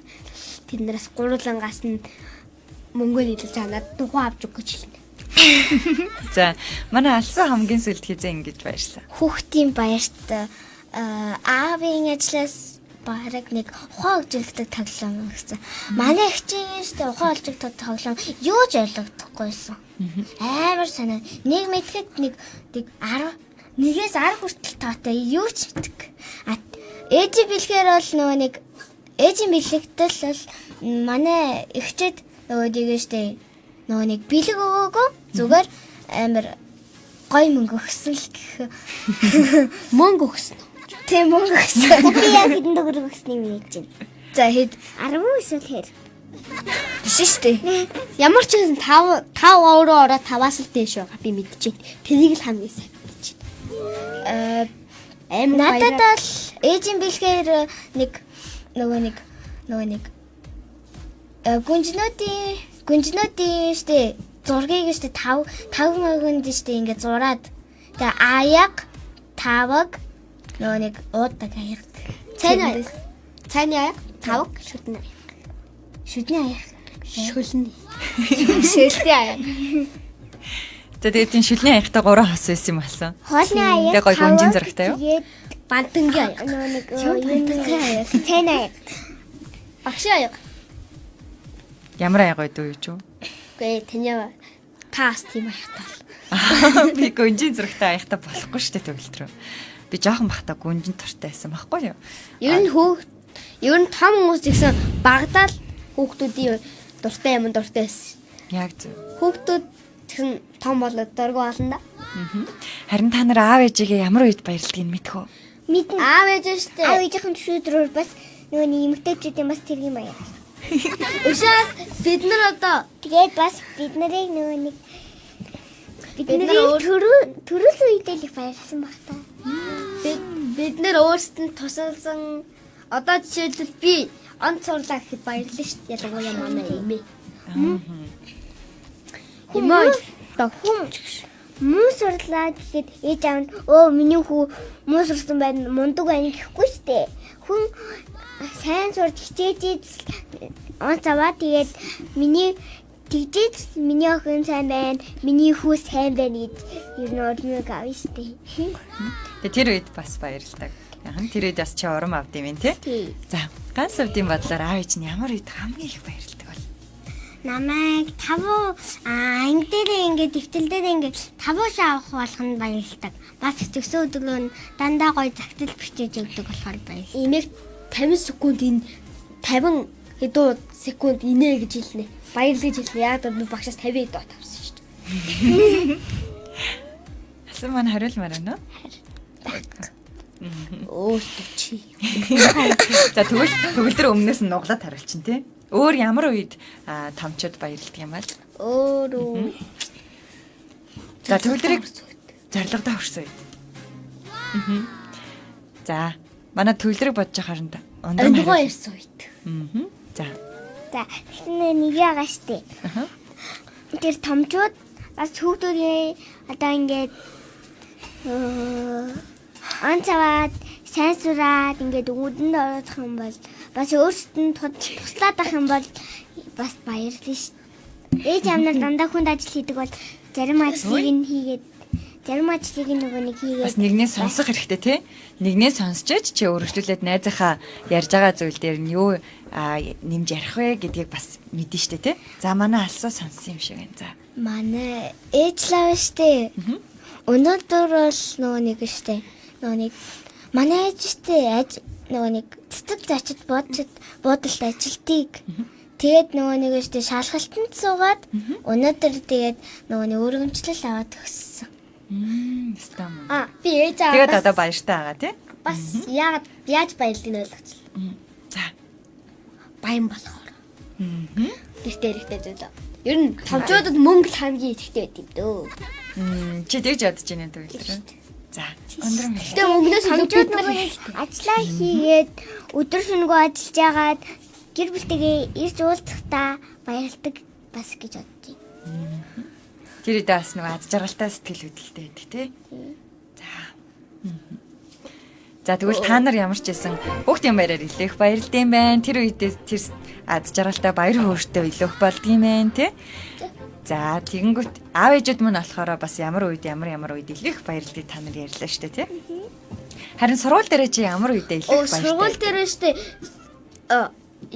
тэднээс гурлангаас нь мөнгө нийлүүлж анаад дугуй авч өгөх гэж хэлнэ. За, манай алсан хамгийн сүүлд хизээ ингэж баярлсан. Хүүхдийн баярт аавын ажлаас бараг нэг ухаан хөгжүүлдэг тоглоом гэсэн. Манай эгчийн штэ ухаан хөгжүүлдэг тоглоом юу ч ойлгохдоггүйсэн. Амар санаа. Нэг мэдхэд нэг нэг 10 нэгээс 10 хүртэл тоотой юу ч мэддэг. А ээжийн бэлгээр бол нөгөө нэг ээжийн бэлэгтэл бол манай эгчэд нөгөө нэг штэ нөгөө нэг бэлэг өгөөгүй зүгээр амар гой мөнгө өгсөн л гэх. Мөнгө өгсөн. Тийм мөнгө өгсөн. Би яг хэдэн төгрөг өгснийг мэдэж байна. За хэд 10 эсвэл хэр. биш шүү дээ. Ямар ч байсан 5 5 өөрөө ороо 5-аас л дээш байгаа би мэдчихээн. Тэрийг л хамгийн сайн мэдчихээн. Амар Надад баяраар- бол ээжийн бэлгээр нэг нөгөө нэг нөгөө нэг гүнжнүүдийн штэ зургийг штэ 5 5 мөгөнд штэ ингээд зураад тэгээ аяг таваг нөгөө нэг уудаг аяг Цайны аяг. Цайны аяг, тавг, шүдний аяг. шүдний аяг Шүлний. Шүлний аяг. За, тэгээд тийм шүлний аягтай 3 хос байсан юм болсон. хоолны аяг Тэгээ гоё гүнжин таваг, зурагтай юу? тэгээд Бантангийн аяг. нөгөө нэг юуны аяг цайны аяг Багшийн аяг. Ямар аяг байдгүй юу ч юу? Үгүй ээ, таны таас тийм аягтай бол. Би гүнжин зурагтай аягтай болохгүй шүү дээ төгөлтрөө. Би жоохон бахта гүнжин туртай байсан байхгүй юу? Ер нь хүүхд ер нь том хүмүүс гэсэн багадаа л хүүхдүүдийн дуртай юм дуртай байсан. Яг зөв. Хүүхдүүд тэгсэн том болоод дургу олон да. Харин та нар аав ээжигээ ямар үед баярлдгийг мэдэх үү? мэднэ Аав ээж штэ. аав ээжийнхэн төшөөдрөөр бас нөгөө нэг эмэгтэйчүүдийн бас тэрэг юм аяг Өшөөс бид нар одоо Тэгээд бас бид нарыг нөгөө нэг бид Бид нар нарыг өөр- төрөө төрөөсөн үедээ л их баярлсан баг та. бид нар өөрсдөд нь тусалсан одоо жишээлбэл би он цуурлаа гэхэд баярлаа штэ. Ялангуяа манай эмээ. Эмээ Хүн муу сурлаа гэхэд ээж аав нь өө миний хүү муу сурсан байна мундаг байна гэхгүй штэ. Хүн сайн сурч хичээж он цаваа тэгээд миний тэгжээж миний охин сайн байна, миний хүү сайн байна гэж ер нь урмыг авна штэ. Тэгээ тэр үед бас баярлдаг. Яхан тэр үед бас чи урам авд юм тий? Тий. За, ганц өвдийн бодлоор аав ээж нь ямар үед хамгийн их баярлдаг бол? Намайг тавуу анги дээрээ ингээд дэвтэл дээрээ ингээд тавуу шаа авах болгоно баярлдаг. Бас төгсөө өдрөө нь дандаа гоё загтал бичиж өгдөг болохоор баярлалаа. Эмээг 50 секунд энэ 50 хэдүү секунд инээ гэж хэлнэ. Баярлал гэж хэлнэ. Яг л би багшаас 50 хэд авсан шүү дээ. Асан маань хариулмаар байна уу? Өөртөө чи. За тэгвэл төгөлдөр өмнөөс нь нуглаад хариулчин тий. Өөр ямар үед томчууд баярлдаг юм бол? Өөрөө. За төгөлдрийг зорилгодоо хүрсэн үед. За манай төгөлдрийг бодож харанд Ондгоо хариул. ирсэн үед. За. За тэгсэн нэг яага штэ. Аха. Тэр томчууд бас хүүхдүүдийн одоо ингээд он цаваад сайн сураад ингээд үүдэнд орох юм бол бас өөрсдөд нь туслаад ах юм бол бас баярлна шүү. Ээж аав нар дандаа хүнд ажил хийдэг бол зарим ажлыг нь хийгээд зарим ажлыг нь нөгөө нэг хийгээд Бас нэгнээ сонсох хэрэгтэй тий. Нэгнээ сонсч ич чи өргөжлүүлээд найзынхаа ярьж байгаа зүйл дээр нь юу нэмж ярих вэ гэдгийг бас мэднэ штэ тий. За манай алсаа сонссон юм шиг байна. За. Манай ээж лав штэ. Өнөөдөр бол нөгөө нэг штэ. Нөгөө нэг манай ээж штэ аж нөгөө нэг цэцэг зочид буудчид буудалд ажилтгийг. Тэгээд нөгөө нэг штэ шалгалтанд суугаад өнөөдөр тэгээд нөгөө нэг өргөмжлөл аваад өгсөн. Стам. А би ээж Тэгээд ааваас одоо баяртай байгаа тий. бас яагаад яаж баярлалыг ойлгочихлоо. За. Баян болохоор. Гэртээ эрэхтэй зүйлээ. Ер нь томчуудад мөнгө л хамгийн идэвхтэй байд юм дөө. Чи тэгж бодож байна төгөлдөр. За, өндөр мэл. Гэтэ мөнгнөөс илүү Томчууд бид нар нөгөө нэг ажиллаа хийгээд өдөр шөнөгүй ажиллаж байгаад гэр бүлтэйгээ ирж уулзахдаа баярлдаг бас гэж бодож байна. Тэр үедээ бас нөгөө аз жаргалтай сэтгэл хөдлөлтэй байдаг тий. За. За тэгвэл та нар ямар ч байсан хүүхдийн баяраар илээх баярлдсан байна. Тэр үедээ тэр аз жаргалтай баяр хөөртэй илээх болдгийм байна тий. За тэгэнгүүт аав ээжүүд мөн болохоор бас ямар үед ямар ямар үед илээх баярлалыг та нар ярьлаа шүү дээ тий. Харин сургууль дээрээ чи ямар үедээ илээх Оо баяртай? сургууль дээр штэ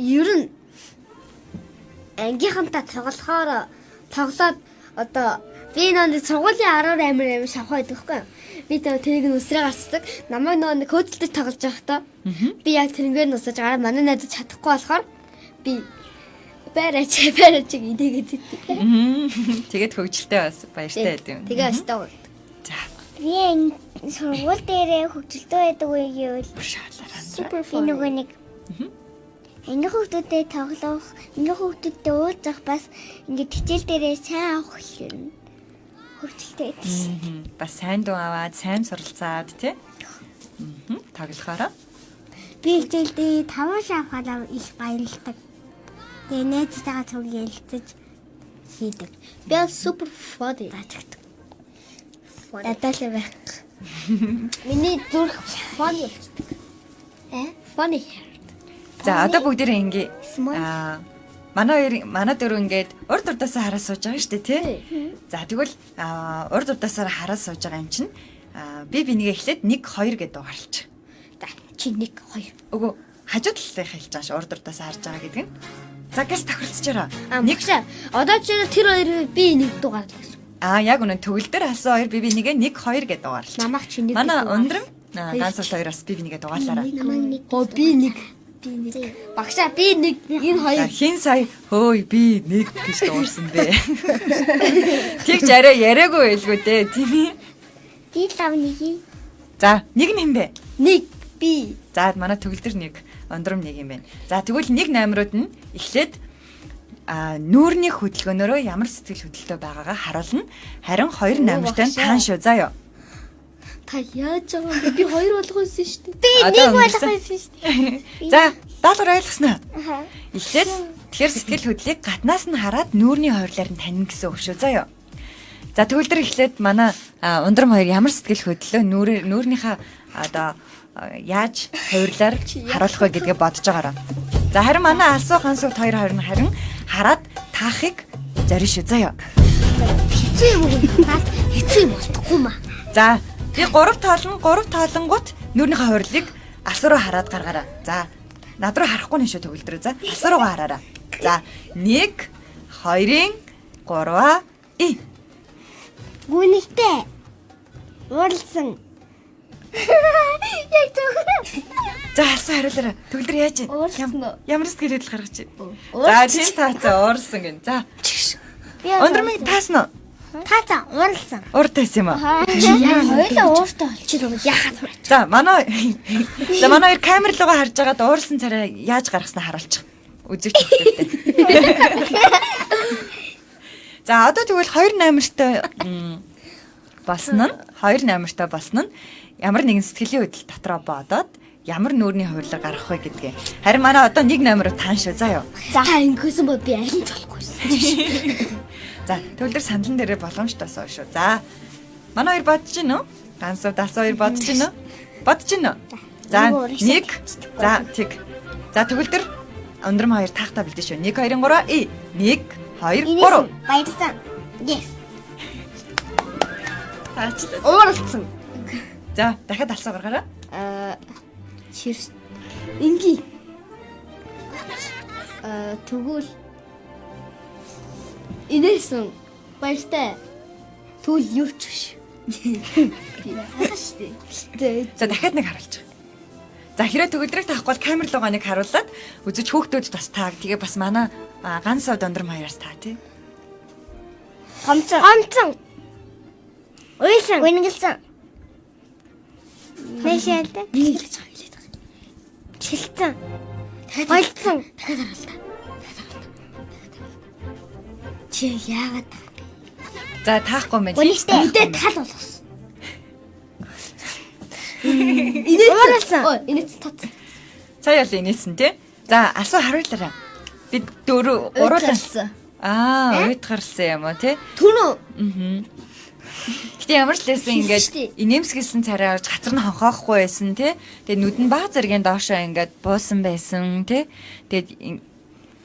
ер нь ангийнхантай тоглохоор тоглоод одоо би нэг сургуулийн 10 амир амир шавхаа байдаг хгүй юу? Би тэрийг нь өсрөө гарцдаг. Намайг нөгөө нэг хөөцөлдөж тоглож байхдаа би яг тэрнгээр нь усаж гараа манай найз чадахгүй болохоор би байраач байраач идээгээд идэв. Тэгээд хөгжилтэй бас баяртай байд юм. Тэгээ өстой. За. Би сургууль дээрээ хөгжилтэй байдаг үе гэвэл Шаалаараа. би нөгөө нэг ангийн хүүхдүүдтэй тоглох, ангийн хүүхдүүдтэй уулзах бас ингээд хичээл дээрээ сайн авах юм. Хөгжилтэй байдаг шин. Бас сайн дуу аваад, сайн суралцаад тий. Тоглохоороо. Би хичээлдээ таван шавхаараа их баярлдаг. Тэгээ найзтайгаа цуг ярилцаж хийдэг. Би бол супер funny. Заачдаг. Дадал байх. Миний зүрх funny болчихдог. Э? Funny. За одоо бүгдээрээ ингээ Smile. аа манай хоёр манай дөрөв ингээд урд урдаасаа хараа сууж байгаа шүү дээ тий. За тэгвэл урд урдаасаа хараа сууж байгаа юм чинь би бинийгээ эхлээд 1 2 гэдээ дугаарлаж. За чи 1 2. Үгүй хажуу талынхаа хэлж байгаа ш урд урдаасаа харж байгаа гэдэг нь. За гэс тохиролцоорой. А нэгшээ. Одоо чи тэр хоёр би нэг дугаарлаа гэсэн. Аа яг үнэн төгөл дээр алсан хоёр би бинийгээ 1 2 гэдээ дугаарлаж. Намайг чи нэг Манай дугаар. өндрөм ганц бол хоёр бас би бинийгээ дугаарлаарай. Намайг нэг Хоо би нэг. би нэг. Багшаа би нэг. Энэ За хоёр. хин сая хөөй би нэг гэж дуурсан бэ. Тэгж арай яриаггүй байлгүй дээ тийм ээ. Би лав нэг. За нэг нь хэн бэ? Нэг би. За манай төгөл төр нэг, ундрам нэг юм байна. За тэгвэл нэг номерууд нь эхлээд нүүрний хөдөлгөөнөөрөө ямар сэтгэл хөдлөлтөй байгаагаа харуулна. Харин хоёр номертой нь таан шүү заа юу. Та яаж байгаа юм бэ? Би хоёр болгосон шүү дээ. Би Одоо нэг болох өнгөрсөн. байсан шүү дээ. За даалгавар ойлгосноо. Аха. Эхлээд тэгэхээр сэтгэл хөдлөлийг гаднаас нь хараад нүүрний хойрлоор нь танина гэсэн үг шүү заа юу. За тэгвэл тэр эхлээд манай ундрам хоёр ямар сэтгэл хөдлөлөө нүүрнийхээ одоо яаж хувирлаар харуулах вэ гэдгээ бодож байгаараа. За харин манай алсуу гансууд хоёр хоёр нь харин хараад таахыг зорино шүү заа юу. Хэцүү юм уу? Наад хэцүү юм болтохгүй маа. За би 3 тоолон 3 тоолонгууд нүүрнийхээ хувирлыг алсуу руу хараад гаргаараа. За над руу харахгүй нэ шүү төгөлдрөө за. Алсуу руугаа хараараа. За 1 2 3 и Гүнэгтэй. Уурлсан. Яг зөв. За алсуу хариулаарай. Төгөлдөр яаж вэ? Уурсан уу? Ямар сэтгэл хөдлөл гаргаж байна? За тийм таацаа уурсан гэн. За Би өндрөмийг таасан уу? Таацаа уурлсан. Уур тайсан юм уу? Яг хоёулаа ууртай болчих юм. Яхаад хураач. За манай За манай хоёр камер руугаа харж байгаад уурсан царай яаж гаргаснаа харуулчих. Үзэгч хүмүүстээ. За одоо тэгвэл хоёр номертой болсон нь хоёр номертой болсон нь ямар нэгэн сэтгэлийн хөдлөл дотроо бодоод ямар нүүрний хувирлаар гаргах вэ гэдгээ. Харин манай одоо нэг номер таан шүү заа юу. За ингэсэн бол би аль нь ч болохгүй шээ. За төгөлдөр сандан дээрээ боломжтой суу шүү. За манай хоёр бодож гин үү? Гансуу далсуу хоёр бодож гин үү? Бодож гин үү? За нэг за тэг. За төгөлдөр өндрөм хоёр таахтаа бэлдэн шүү. 1 2 3 и 1 2 3. Баярлсан. Yes. Таачлаа. Ууралцсан. За дахиад алсаа гаргаарай. Аа чирс энгийн. Тэгвэл инээсэн баяртай. Тэгвэл юу ч биш. Би яах штэ. За дахиад нэг харуулчих. За хэрэг төгөлдрийг таахгүй бол камер руугаа нэг харуулад үзэж хүүхдүүд бас тааг. Тэгээ бас манай ганц сав дондром хоёроос таа тий. Гомцсон. Гомцсон. Уйлсан. Гүнгэлсэн. Нэшэлдэ. Миний хэлж байгаа хэлээд байгаа. Чилцэн. Болцсон. Дахиад харуул та. Чи яагаад За таахгүй мэн. Гонигтай. мэдээ тал болгосон. Ууралсан. Ой, инээдсэн тооцсон. Сая бол инээсэн тий. За асуу хариулаарай. Бид дөрөв гурлаа. Уйтгарсан. Аа, уйтгарсан юм уу тий? Түрүү Гэтэ ямар ч лээсэн ингээд Хийсэн штий. инээмсэглсэн царай орж хацар нь хонхоохгүй байсан тий. Тэгээ нүд нь баг зэргийн доошоо ингээд буусан байсан тий. Тэгээд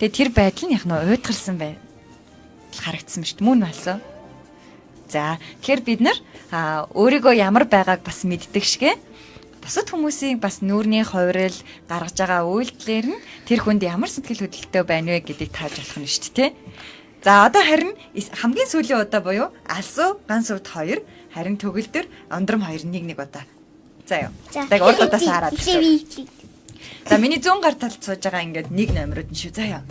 тэгээд тэр байдал нь яг нь уйтгарсан бай харагдсан ба шүү дээ. Мөн болсон. За тэгэхээр бид нар өөрийгөө ямар байгааг бас мэддэг шигэ бусад хүмүүсийн бас нүүрний хувирал гаргаж байгаа үйлдэлээр нь тэр хүнд ямар сэтгэл хөдлөлтөй байна вэ гэдгийг тааж болох нь шүү дээ, тэ? За одоо харин хамгийн сүүлийн удаа буюу алсуу ганц увд 2 харин төгөлдөр ондром 2 нэг нэг удаа. За юу. За. За урд удаас хараад. Эхлээ би эхлэе. За миний зүүн гар талд сууж байгаа ингээд нэг номерууд нь шүү. За юу.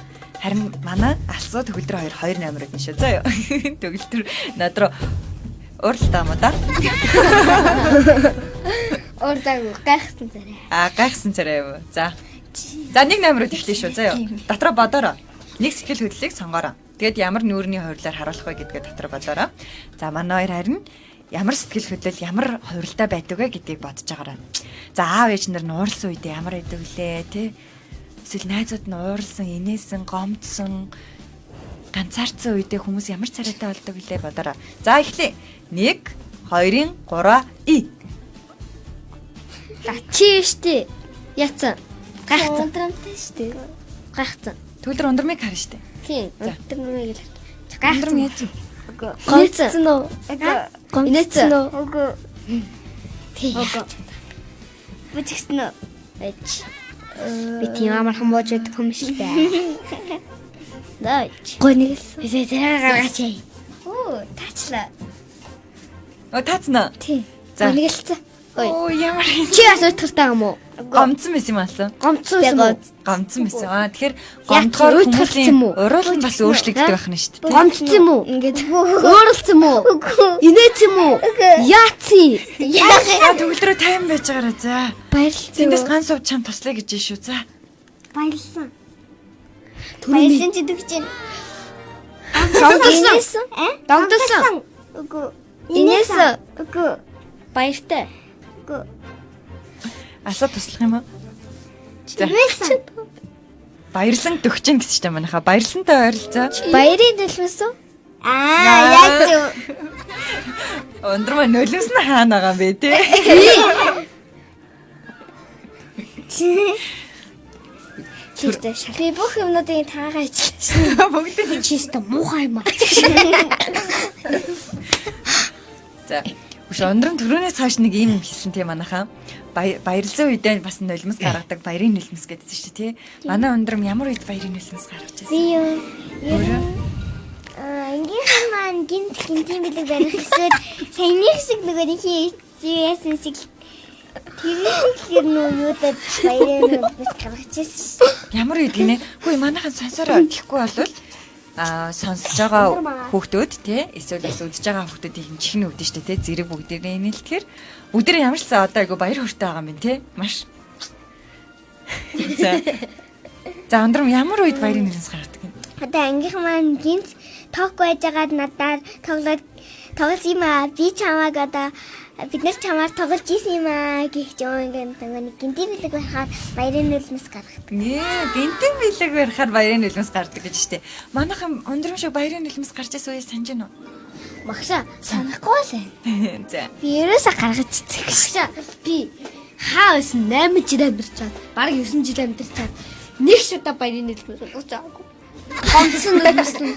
Харин манай алсуу төгөлдөр 2 2 номерууд нь шүү. За юу. Төгөлдөр над руу уралдаа юм уу да? урдаагүй гайхсан царай. А гайхсан царай юм уу? За. За нэг номерууд эхлэе шүү. За юу. Дотроо бодороо. Нэг сэтгэл хөдлөлийг сонгоороо. Тэгэд ямар нүүрний хувирлаар харуулах вэ гэдгээ дотроо бодороо. За манай хоёр харин ямар сэтгэл хөдлөл ямар хувиралтай байдаг вэ гэдгийг бодож байгаарай. За аав ээж нар нь ууралсан үедээ ямар байдаг вүлээ те? Эсвэл найзууд нь ууралсан, инээсэн, гомдсон, ганцаардсан үедээ хүмүүс ямар царайтай болдог вүлээ бодороо. За эхлэе. 1 2 3 и. За чи штэ. Яцсан. Гайхсан. Ундрамтай штэ. Гайхсан. Төгөлдөр ундрамыг харна штэ. Тийм. За. Өндрөмийг л. Ундрам Гайхсан. яаж юм? Гомдсон уу? Инээдсэн. уу? Үгүй. Тийм. Бүжигсэн үү? Эж. Би тийм амархан бууж байдаг юм шиг дээ. Наач. Гониглсан. Эсэ зэрэг гаргаач. Оо, таачлаа. Оо таацна. Тий. За. Гониглцсан. Ой. Оо ямар юм. Чи бас уйтгартай юм уу? Гомдсон байсан юм алсан. Гомдсон байсан уу? Гомдсон байсан. Аа тэгэхээр Яг гомдохоор уйтгарсан хүмүүсийн юм уу? уруул нь бас өөрчлөгддөг байх нь шүү дээ. Гомдсон юм уу? Ингээд Өөрөлдсөн юм уу? Үгүй. Инээдсэн юм уу? Яатсан? За төгөлдрөө тайван байж байгаарай за. Баярлалаа. Тэндээс ганц сувд чам туслая гэж шүү за. Баярлсан. Түрүү Баярлсан ч гэдэг чинь. Гомдсон. Гомдсон. Үгүй. Инээсэн. Үгүй. Баяртай. Үгүй. Асуу туслах юм уу? За. Инээсэн. Баярлсан төгчин гэсэн чинь манайха баярлсантай ойролцоо. Баярын төлөвсөн. Аа, яг зөв. Өндөр маань нулимс нь хаана байгаа юм бэ те? Чийстэй шал. Би бүх юмнуудыг таагаа ичлээ. Бүгд нь Чийстэй муухай юм аа. За. Үш өндрөн түрүүнээс хойш нэг юм хэлсэн те манайхаа. Баярлсан үедээ бас нулимс гаргадаг, баярын нулимс гэдсэн шүү дээ те. Манай өндрөм ямар үед баярын нулимс гаргаж Би байсан? юу? Ер нь аа, ангийнхан маань гинт гинтийн бэлэг барих эсвэл саяных шиг нөгөө нэг хийсэн шиг тэр шиг ер нь юудад баярын бас гаргаж ирсэн. Ямар үед гинэ? Хөөе манайхан сонсороо тэгэхгүй болвол сонсож байгаа хүүхдүүд те эсвэл бас үзэж байгаа хүүхдүүдийн хэмжих нь өвдөн штэ те зэрэг бүгдээрээ инээлтгэр бүгдээрээ ямар ч сан одоо айгу баяр хөөртэй байгаа юм байна те маш. За. За өндрөм ямар үед баярын нулимс гаргадаг юм? Одоо ангийнхан маань гинт тоохгүй байжгаад надаар тоглоод тоглосон юм аа. Би чамааг одоо бид нар чамаар тоглож исэн юм аа гэх юм ингээд нөгөө нэг гинтийн бэлэг байхаар баярын нулимс гаргадаг. Нэ, гинтэн бэлэг барихаар баярын нулимс гардаг гэж штэ. Манайхан өндрөм шиг баярын нулимс гарч ирсэн үе санаж байна уу? Магшаа санахгүй л байна. За. Би ерөөсөө гаргаж ирсэн. Магшаа би хаа байсан 8 жил амьдарчаад, бараг 9 жил амьдарчаад нэг шудаа баярын нэлмэс болгож байгаагүй. Гомдсон нулимс нь.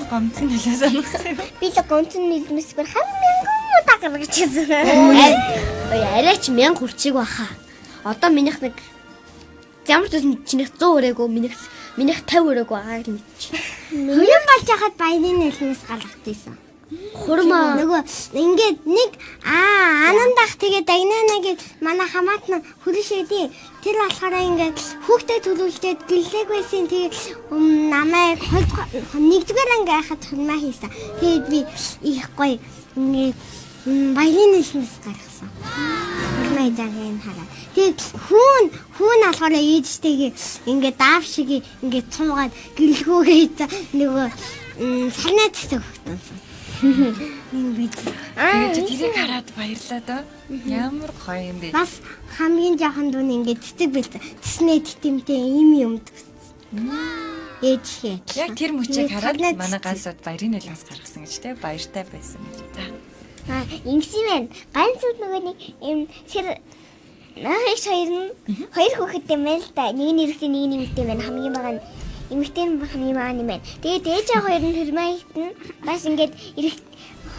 Гомдсон нулимс санагдсан юм. Би л гомцон нулимс барихаар мянган удаа гаргаж ирсэн. Ой, арайч 1000 хүрчиг баха. Одоо минийх нэг ямар ч байсан чинийх 100 өрөөгөө минийх 50 өрөөгөө байгааг л мэдчих. Хөрөн болж хахад баярын нулимс гаргаж ирсэн. Хурмаа. Нөгөө ингээд нэг анандах тэгээд дагнана гэж манай хамаат нь хөрөн шийдээ. Тэр болохоор ингээд хүүхдээ төлөвлөдөд гэллээг байсан. Тэгээд намайг нэгдүгээр анги байхад хурмаа хийсэн. Тэгээд би их гоё ингээд баярын нулимс гаргасан. Хурмаа хийж хараа. Тэгээд хүүн болохоор ээжтэйгээ ингээд даав шиг ингээд цуугаад гэлгүүгээ хийсэн. Нөгөө Салнаа цэцэг хөгтөнсөн. Нэг бид. Тэгээд чи тэрийг хараад баярлаа доо. Ямар гоё юм бэ. Бас хамгийн жоохон дүү нь ингээд цэцэг бэлдсэн. Тэснээ тэтэмтэй им юм төгссөн. Ээж хээ. Яг тэр мөчийг хараад Салнаа манай цэцэг. ганцууд баярын нулимс гаргасан гэж те баяртай байсан гэж. За. Аа, ингэсэн юм байна. Ганц үд нөгөө нэг юм тэр наа их хоёр нь хоёр хүүхэдтэй юм байна л да. Нэг нь эрэгтэй, нэг нь эмэгтэй байна. Хамгийн бага нь эмэгтэй нь хамгийн бага нь юм байна. Тэгээд ээж аав хоёр нь хөрмайт нь бас ингээд эрэг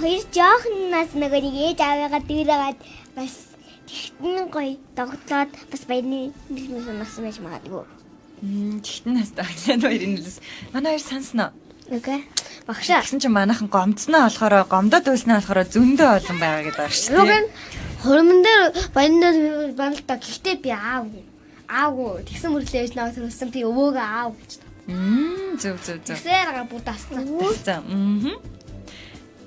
хоёр жоохон нас нөгөө нэг ээж аавыгаа дүүрээгээд бас тэгтэн гоё догтлоод бас баярны нулимс унасан байж магадгүй. Тэгтэн настай баярын баярын нулимс. Манай хоёр санснаа. Окей. Багшаа. Тэгсэн чинь манайхан гомдсноо болохоор гомдоод үйлснээ болохоор зөндөө олон байгаа гэдэг байна шүү Юуг дээ. нь хурман дээр баян дээр байна л да. Гэхдээ би аав. Аавгүй. Тэгсэн мөрлөө ээж наваа төрүүлсэн. Би өвөөгөө аав гэж. Зөв зөв зөв. Тэгсээр га бүр дассан. За. Мм.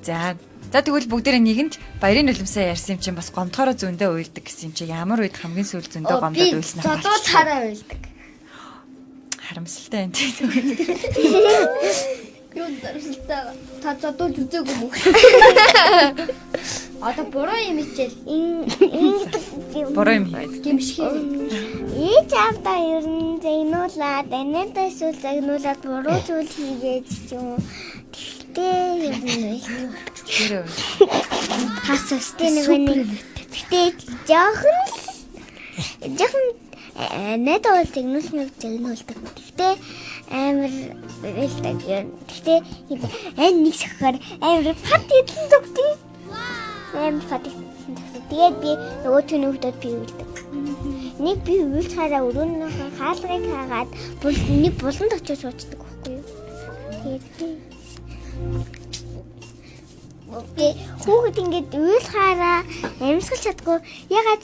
За. За тэгвэл бүгдээрээ нэгэнд баярын нулимсаа ярьсан юм чинь бас гомдохороо зөндөө уйлдаг гэсэн юм чи ямар үед хамгийн сүүл зөндөө Би гомдоод уйлснаа зодуу цараа уйлдаг. Харамсалтай юм тийм. Юу дарсалтай. Та зодуулж үзээгүй мүү? Одоо буруу юм хичээл. Ингээд Буруу юм хийгээд. Гимшиг. Ээж аавдаа ер нь загнуулаад, аниадаа эсвэл загнуулаад буруу зүйл хийгээд ч юм уу. Тэгтээ ер нь Тэр уйл. тас өстэй нөгөө нэг. Тэгтээ жоохон л жоохон аниадаа бол загнуулныг загнуулдаг. Тэгтээ амар байлдаг ер нь. Тэгтээ ань нэг сохоор амар пат идэн зүгтээ. Амар пат идэн зүгтээ. Тэгээд би нөгөө түүний хүүхдүүд би үлдэг. Нэг би уйлж хараа өрөөнийхөө хаалгыг хаагаад бул нэг буланд очиж суучдаг байхгүй юу? Тэгээд би хүүхэд ингээд уйлж хараа амьсгалж чадахгүй ягаад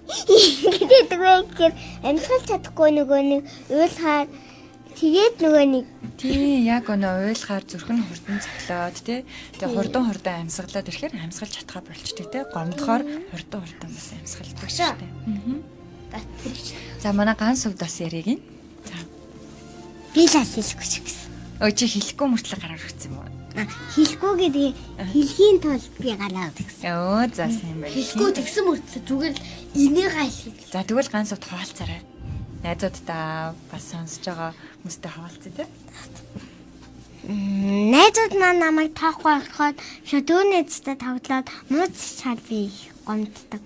гэдэг вэ гэхээр амьсгалж чадахгүй нөгөө нэг уйлхаар тэгээд нөгөө нэг Тий, яг өнөө уйлахаар зүрх нь хурдан цохлоод тий. Тэгээ хурдан хурдан амьсгалаад ирэхээр амьсгалж чадхаа болчтой тий. Гомдохоор хурдан хурдан бас амьсгалдаг шүү дээ. За манай ганц хувьд бас яриаг юм. За. би л хэлэхгүй ч гэсэн. Өө чи хэлэхгүй мөртлөө гараар өгсөн юм уу? Хэлэхгүй гэдэг хэлхийн тулд би гараад өгсөн. Өө за сайн байна. Хэлэхгүй тэгсэн мөртлөө зүгээр л инээгаа хэлэх. За тэгвэл ганц хувьд хуваалцаарай. Найзуудтай бас сонсож байгаа хүмүүстэй хуваалцъя тий. Найзууд маань намайг тоохгүй болохоор шууд дүү найзтай тоглоод мууц цаад би их гомддог.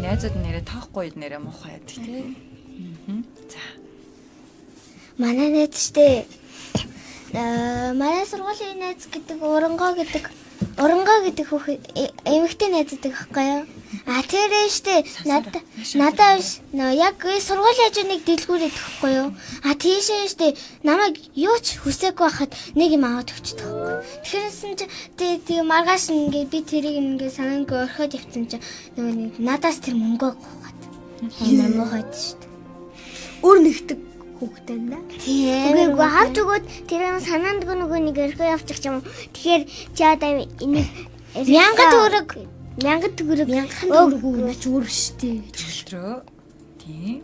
Найзууд нэрээ тоохгүй үед нэрээ муухай байдаг тий. За. Манай найз штэ манай сургуулийн найз гэдэг урангоо гэдэг урангоо гэдэг хүүхэд эмэгтэй найз гэдэг байхгүй юу? А тэр нь штэ надаа надаа биш нөө яг сургуулийн хажуу нэг дэлгүүр идэх байхгүй юу? А тийшээ штэ намайг юу ч хүсээгүй байхад нэг юм аваад өгчдөг байхгүй. Тэгэхээр чи тэг маргааш ингээ би тэрийг ингээ санаангүй орхиод явцсан чи нөгөө нэг надаас тэр мөнгөө гуйгаад амар муухай штэ. Өөр нэгдэг хүүхдээ юм да. Тийм. Үгүй хавч өгөөд тэр юм санаандгүй нөгөө нэг өрхөө явчих юм. Тэгэхээр чи одоо энийг 1000 төгрөг 1000 төгрөг 1000 төгрөг өгнө ч өөр биш үү. Төлрөө. Тийм.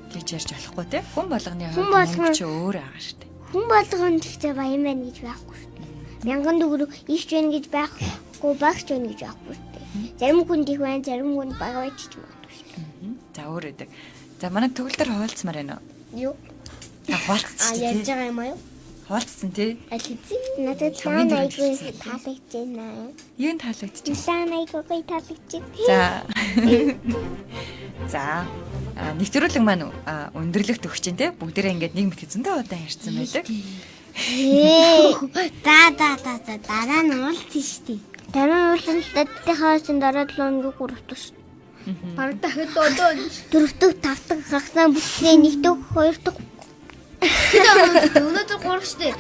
Тэгж ярьж болохгүй те. Хүн болгоны Хүн хувьд болгон- мөнгө чи өөр байгаа шүү дээ. Хүн болгоно тэгтээ баян байна гэж байхгүй шүү дээ. 1000 төгрөг их ч байна гэж байхгүй, багч байна гэж байхгүй шүү дээ. Зарим хүнд их байна, зарим хүнд бага байж ч магадгүй шүү дээ. За өөр өгдөг. За манай төгөл дээр хуваалцмаар байна уу? Юу? Та А хуваалцсан ярьж тий. байгаа юм аа юу? Хуваалцсан тий. Аль хэзээ? Надад Хамгийн лаан түрүүнд айгүй таалагдж байна. Юу н таалагдчих? Лаан айгүй гоё таалагдж байна. За. За. А нэвтрүүлэг маань өндөрлөгт өгч чинь те. Бүгдээрээ ингээд нэг мэт зөндөө удаан ярьсан байдаг. Ээ. За за за за дараа нь уулзсан шүү дээ. Дараа нь уулзсан дадтайхаас дараа 7 хоног 3 дахь шүү. Бараг дахиад одоо Дөрөв дэх, тав дахь хагасаа бүтнээ нэг дэх, хоёр дахь. Өнөөдөр 3 штэ.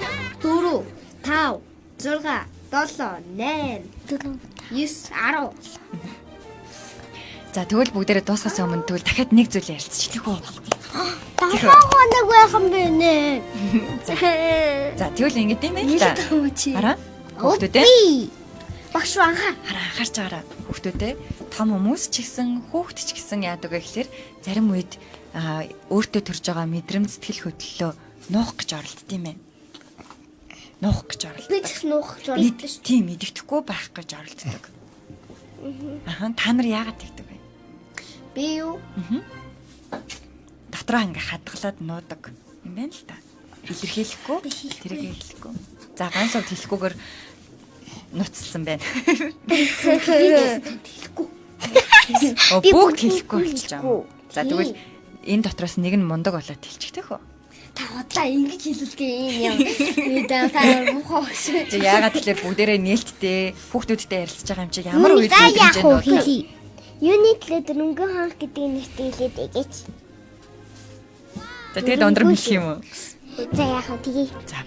4 5 6 7 8 4 9 10. За тэгвэл бүгдээрээ дуусгаас өмнө тэгвэл дахиад нэг зүйл ярилцчих тийх үү? 7 хоног байх юм бэ нэ. За тэгвэл ингэж юм байна л да. Хараа. Хүүхдүүдээ. Би Багш руу анхаар. Хараа анхаарч байгаарай. Хүүхдүүдээ том хүмүүс ч гэсэн хүүхд ч гэсэн яадаг вэ гэхээр зарим үед өөртөө төрж байгаа мэдрэмж сэтгэл хөдлөлөө нуух гэж оролддог юм байна. Нуух гэж оролддог. Би ч гэсэн нуух гэж оролддог шүү. Тийм, мэддэхгүй байх гэж оролддог. Ахан, та нар яагаад тэгдэг вэ? Би юу? Дотроо ингээ хадгалаад нуудаг юм байна л та. Илэрхийлэхгүй, тэрийг хэлэхгүй. За, ганц хувьд хэлэхгүйгээр нуцалсан байна. Хэлэхгүй. Оо, Би бүгд бүгдийг хэлэхгүй болчих юм. хэлэхгүй. За, тэгвэл энэ дотроос нэг нь мундаг болоод хэлчих тех үү? Та худлаа ингэж хэлүүлдэг юм юм. Би та муухай багш. Чи яагаад тэгэхээр бүгдээрээ нээлттэй хүүхдүүдтэй ярилцж байгаа юм чи ямар үед За яах мэдрэмжээ вэ нуудаг? хэлье. Юуны төлөө дөрөнгөн ханх гэдэг нэртэй хэлээд өгөөч. За, тэгээд ундрам хэлэх юм уу? За яах вэ тгий. За.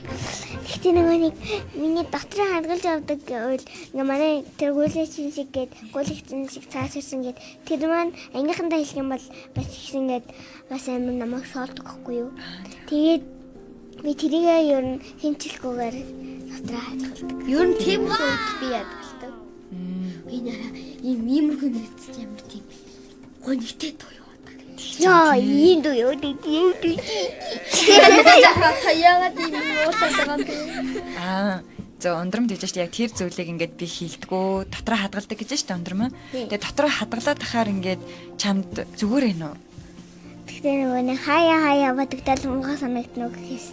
Тэгтээ нөгөө нэг миний дотроо хадгалж явдаг гэвэл ингээ манай тэр гүйлэгчин шиг гээд гүйлэгчин шиг цааширсан гээд тэр маань ангийнхандаа хэлэх юм бол бас ихсэн гээд бас амар намайг шоолдог байхгүй юу. Тэгээд би тэрийгээ ер нь хэмчлэхгүйгээр дотроо хадгалдаг. Ер нь тийм л үед би ядгалдаг. Энэ арай ийм иймэрхүү мэдсэн ямар тийм гонигтэй дуу яваадаг. Яа, ийм дүү юу дүү юу дүү. Та яагаад ийм уурлаад байгаа юм бэ? Аа, зөө ундрам тэгж штэ яг тэр зүйлийг ингээд би хилдэггүй дотроо хадгалдаг гэж штэ ундрам. Тэгээ дотроо хадгалаад тахаар ингээд чамд зүгээр ээ нөө. Тэгтээ нөгөө нэг хаяа хаяа бодогдол муухай санагдана уу гэхээс.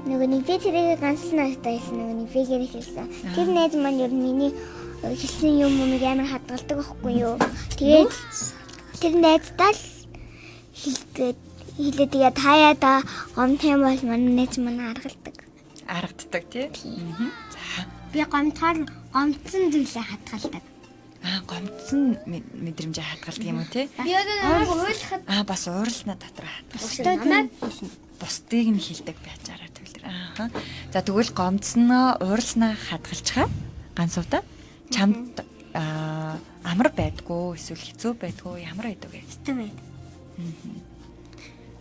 Нөгөө нэг би тэрийг ганц л найзтай хэлсэн, нөгөө нэг бэгээр хэлсэн. Тэр найз маань ер нь миний хэлсэн юм юмыг амар хадгалдаг байхгүй юу. Тэгээд тэр найздаа л хэлдэг. Хэлээд тэгээд хаяа да гомдох юм бол манай найз маань аргалдаг. Аргаддаг тий. Мгм. За. Би гомдохоор гомдсон зүйлээ хадгалдаг. Аа, гомдсон мэдрэмжээ хадгалдаг юм уу тий? Би одоо намайг уйлахад Аа, бас уурлснаа дотроо хадгалдаг. намайг Бусдыг нь хилдэг байж араа төгөлдөр. Ааха. За, тэгвэл гомдсноо, уурлснаа хадгалчихаа. Ганц удаа чамд аа амар байдгүй эсвэл хэцүү байдгүй ямар байдаг вэ? хэцүү байд.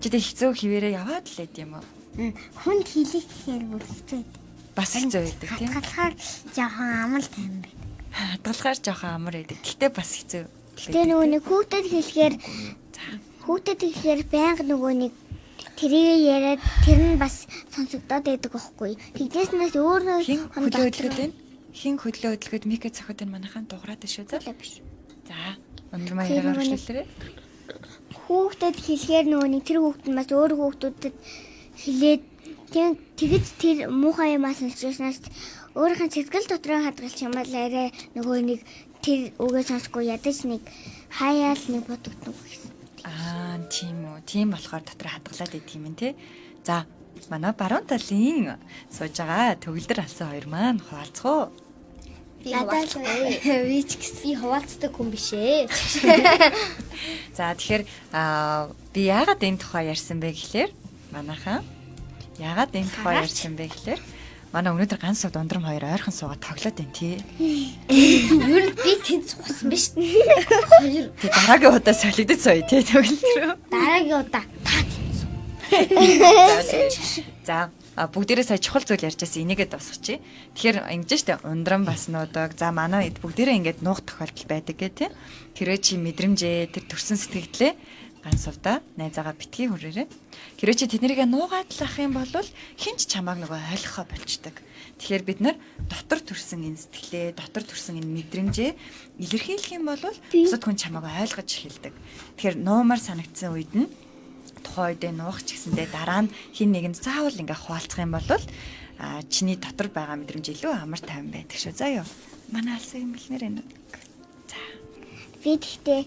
Чи тэг хэцүү хിവэрээ яваад л байд юм уу? Хүнд хэлэх гэхээр бүр хэцүү. Бас хэцүү байдаг тийм. Хадгалахаар жоохон амар тайван байдаг. Хадгалахаар жоохон амар байдаг. Гэхдээ бас хэцүү. Гэтэ нөгөө нэг хүүхдэд хэлэхээр хүүхдэд хэлэхээр байнга нөгөө нэг тэрийг яриад тэр нь бас сонсогдоод байдаг байхгүй. Тэгдээснээс өөр нэг Хин хөлөө хөдөлгөд байна? Хин хөдлөө хөдөлгөд Мика цохид энэ манайхан дуграад байна шүү. За. биш. За. Өндөр маягаар Тэр нөгөө нэг- өргөжлөлээ. Хүүхдэд хэлэхээр нөгөө нэг тэр хүүхд нь бас өөр хүүхдүүдэд хэлээд тийм тэгэж тэр муухай юмаа сонсчихснаас өөрийнх нь сэтгэл дотроо хадгалчих юм бол арай нөгөө нэг тэр үгээ сонсохгүй ядаж нэг хаяал нэг бодогдно гэсэн. Аа, тийм үү. Тийм болохоор дотор хадгалаад идэх юм те. За, манай баруун талын сууж байгаа төгөлдөр алсан хоёр маань хуваалцах уу? Би хуваалцдаг. Би ч гэсэн би хуваалцдаг хүн биш ээ. За, тэгэхээр аа, би яагаад энэ тухай ярьсан бэ гэхлээр манайхан яагаад энэ тухай ярьсан бэ гэхлээр манай өнөөдөр ганц сууд ундрам хоёр ойрхон суугаад тоглоод байна тий. Ер нь би тэнд суусан биш. Хоёр Тэг дараагийн удаа солигдож сууя тий төгөлдөр. дараагийн удаа та тэнд суу. За, бүгдээрээ сая чухал зүйл ярьж байсан энийгээ дуусгачих. Тэгэхээр ингэж штэ ундран бас нуудаг. За, манай хэд бүгдээрээ ингэж нуух тохиолдол байдаг гэ тий. Хэрвээ чи мэдрэмжээ тэр төрсэн сэтгэгдлээ ганц сувда найзаагаа битгий хүрээрээ. Хэрвээ чи тэднийгээ нуугаад л ах юм бол хин ч чамааг нөгөө ойлгохоо болчдөг. Тэгэхээр бид нар дотор төрсэн энэ сэтгэлээ, дотор төрсэн энэ мэдрэмжээ илэрхийлэх юм бол бусад хүн чамааг ойлгож эхэлдэг. Тэгэхээр нуумар санагдсан үед нь тухайн үедээ нуух ч гэсэндээ дараа нь хин нэгэнд заавал ингээ хуваалцах юм бол а чиний дотор байгаа мэдрэмж илүү амар тайван байдаг шүү. За юу. Манай алсыг юм бэлмээр байна. За. Би тэгтээ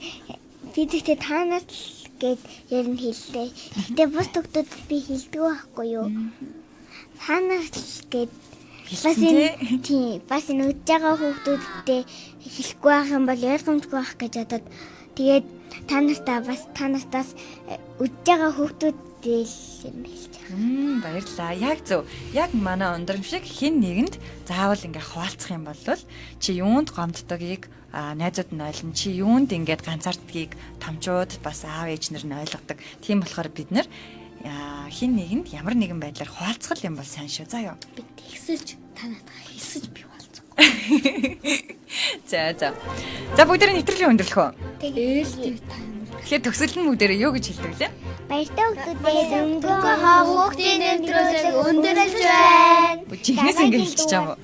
би тэгтээ та нарт л гээд ер нь хэллээ. Гэтэ бус төгтөд би хэлдэг байхгүй юу? Та нарт л гээд бас энэ тийм бас энэ үдж байгаа хүүхдүүдтэй хэлэхгүй байх юм бол ойлгомжгүй байх гэж бодоод тэгээд та нартаа бас та нартаас үдж байгаа хүүхдүүдтэй л ер нь хэлж байгаа. Баярлалаа. Яг зөв. Яг манай ундрам шиг хин нэгэнд заавал ингээ хуваалцах юм бол чи юунд гомддогийг найзууд нь ойлгоно. Чи юунд ингээд ганцаарддгийг томчууд бас аав ээж нар нь ойлгодог. Тийм болохоор бид нар хин нэгэнд ямар нэгэн байдлаар хуваалцах юм бол сайн шүү. За юу. Би тэгсэлж та надад хэлсэж би хуваалцахгүй. За за. За бүгдээрээ нэвтрүүлгийн өндөрлөх үү? Тэгэл та ямар Тэгэхээр төгсгөл нь бүгдээрээ юу гэж хэлдэг лээ? Баяртай хүүхдүүдээ дөнгөн хоо хүүхдийн нэвтрүүлэг өндөрлөж байна. Жинхнээс ингэ хэлчихэж байгаа юм уу?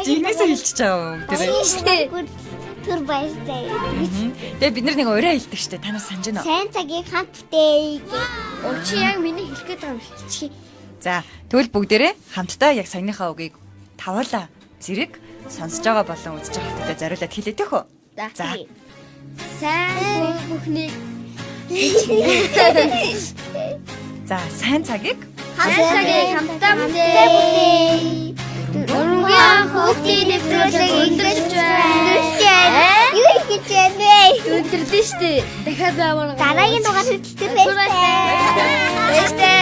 Жинхнээс хэлчихэж байгаа юм бүгдээрээ. Түр баяртай. Тэгээ бид нар нэг ураа хэлдэг штэ. Та нар санаж байна уу? Сайн цагийг хамт бүтээе. Чи яг миний хэлэх гээд байгаа юм хэлчихье. За, тэгвэл бүгдээрээ хамтдаа яг саяныхаа үгийг таваалаа зэрэг сонсож байгаа болон үзэж байгаа хүүхдэд зориулаад хэлээ тэх үү? За. Сайн бүхнийг За, сайн цагийг сайн цагийг хамтдаа бүтээе. Өргөн хүүхдийн нэвтрүүлэг өндөрлөж байна. Юу хийж байна вэ? Өндөрлөө штэ. Дахиад заавал. Дараагийн дугаар хүртэл баяртай. Баяртай.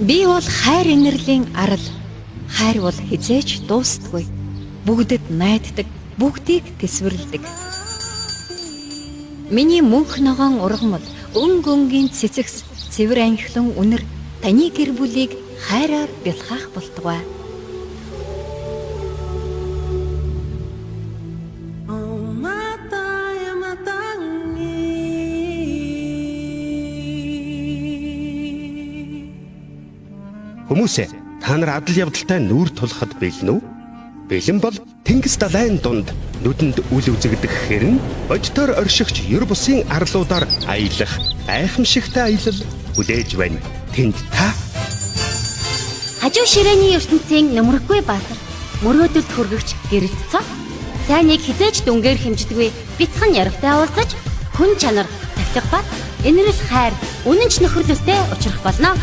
Би бол хайр инэрлийн арал. Хайр бол хизээч дуустдаггүй. Бүгдэд найддаг, бүгдийг тэсвэрлэдэг. Миний мөнх ногоон ургамал, өнгө өнгийн цэцэгс, цэвэр анхлан үнэр таны гэр бүлийг хайраар бялхаах болтугай. Хүмүүсээ та нар адал явдалтай нүүр тулахад бэлэн үү? Бэлэн бол тэнгис далайн дунд нүдэнд үл үзэгдэх хэрэн бодитоор оршигч ер бусын арлуудаар аялах гайхамшигтай аялал хүлээж байна. Тэнд та Хажуу ширээний ертөнцийн нөмрөггүй баатар, мөрөөдөлд хүргэгч гэрэлт цог, сайныг хизээж дүнгээр хэмждэггүй бяцхан яровтой уулзаж, хүн чанар, сахилга бат, инэрл хайр, үнэнч нөхөрлөлтэй учрах болно.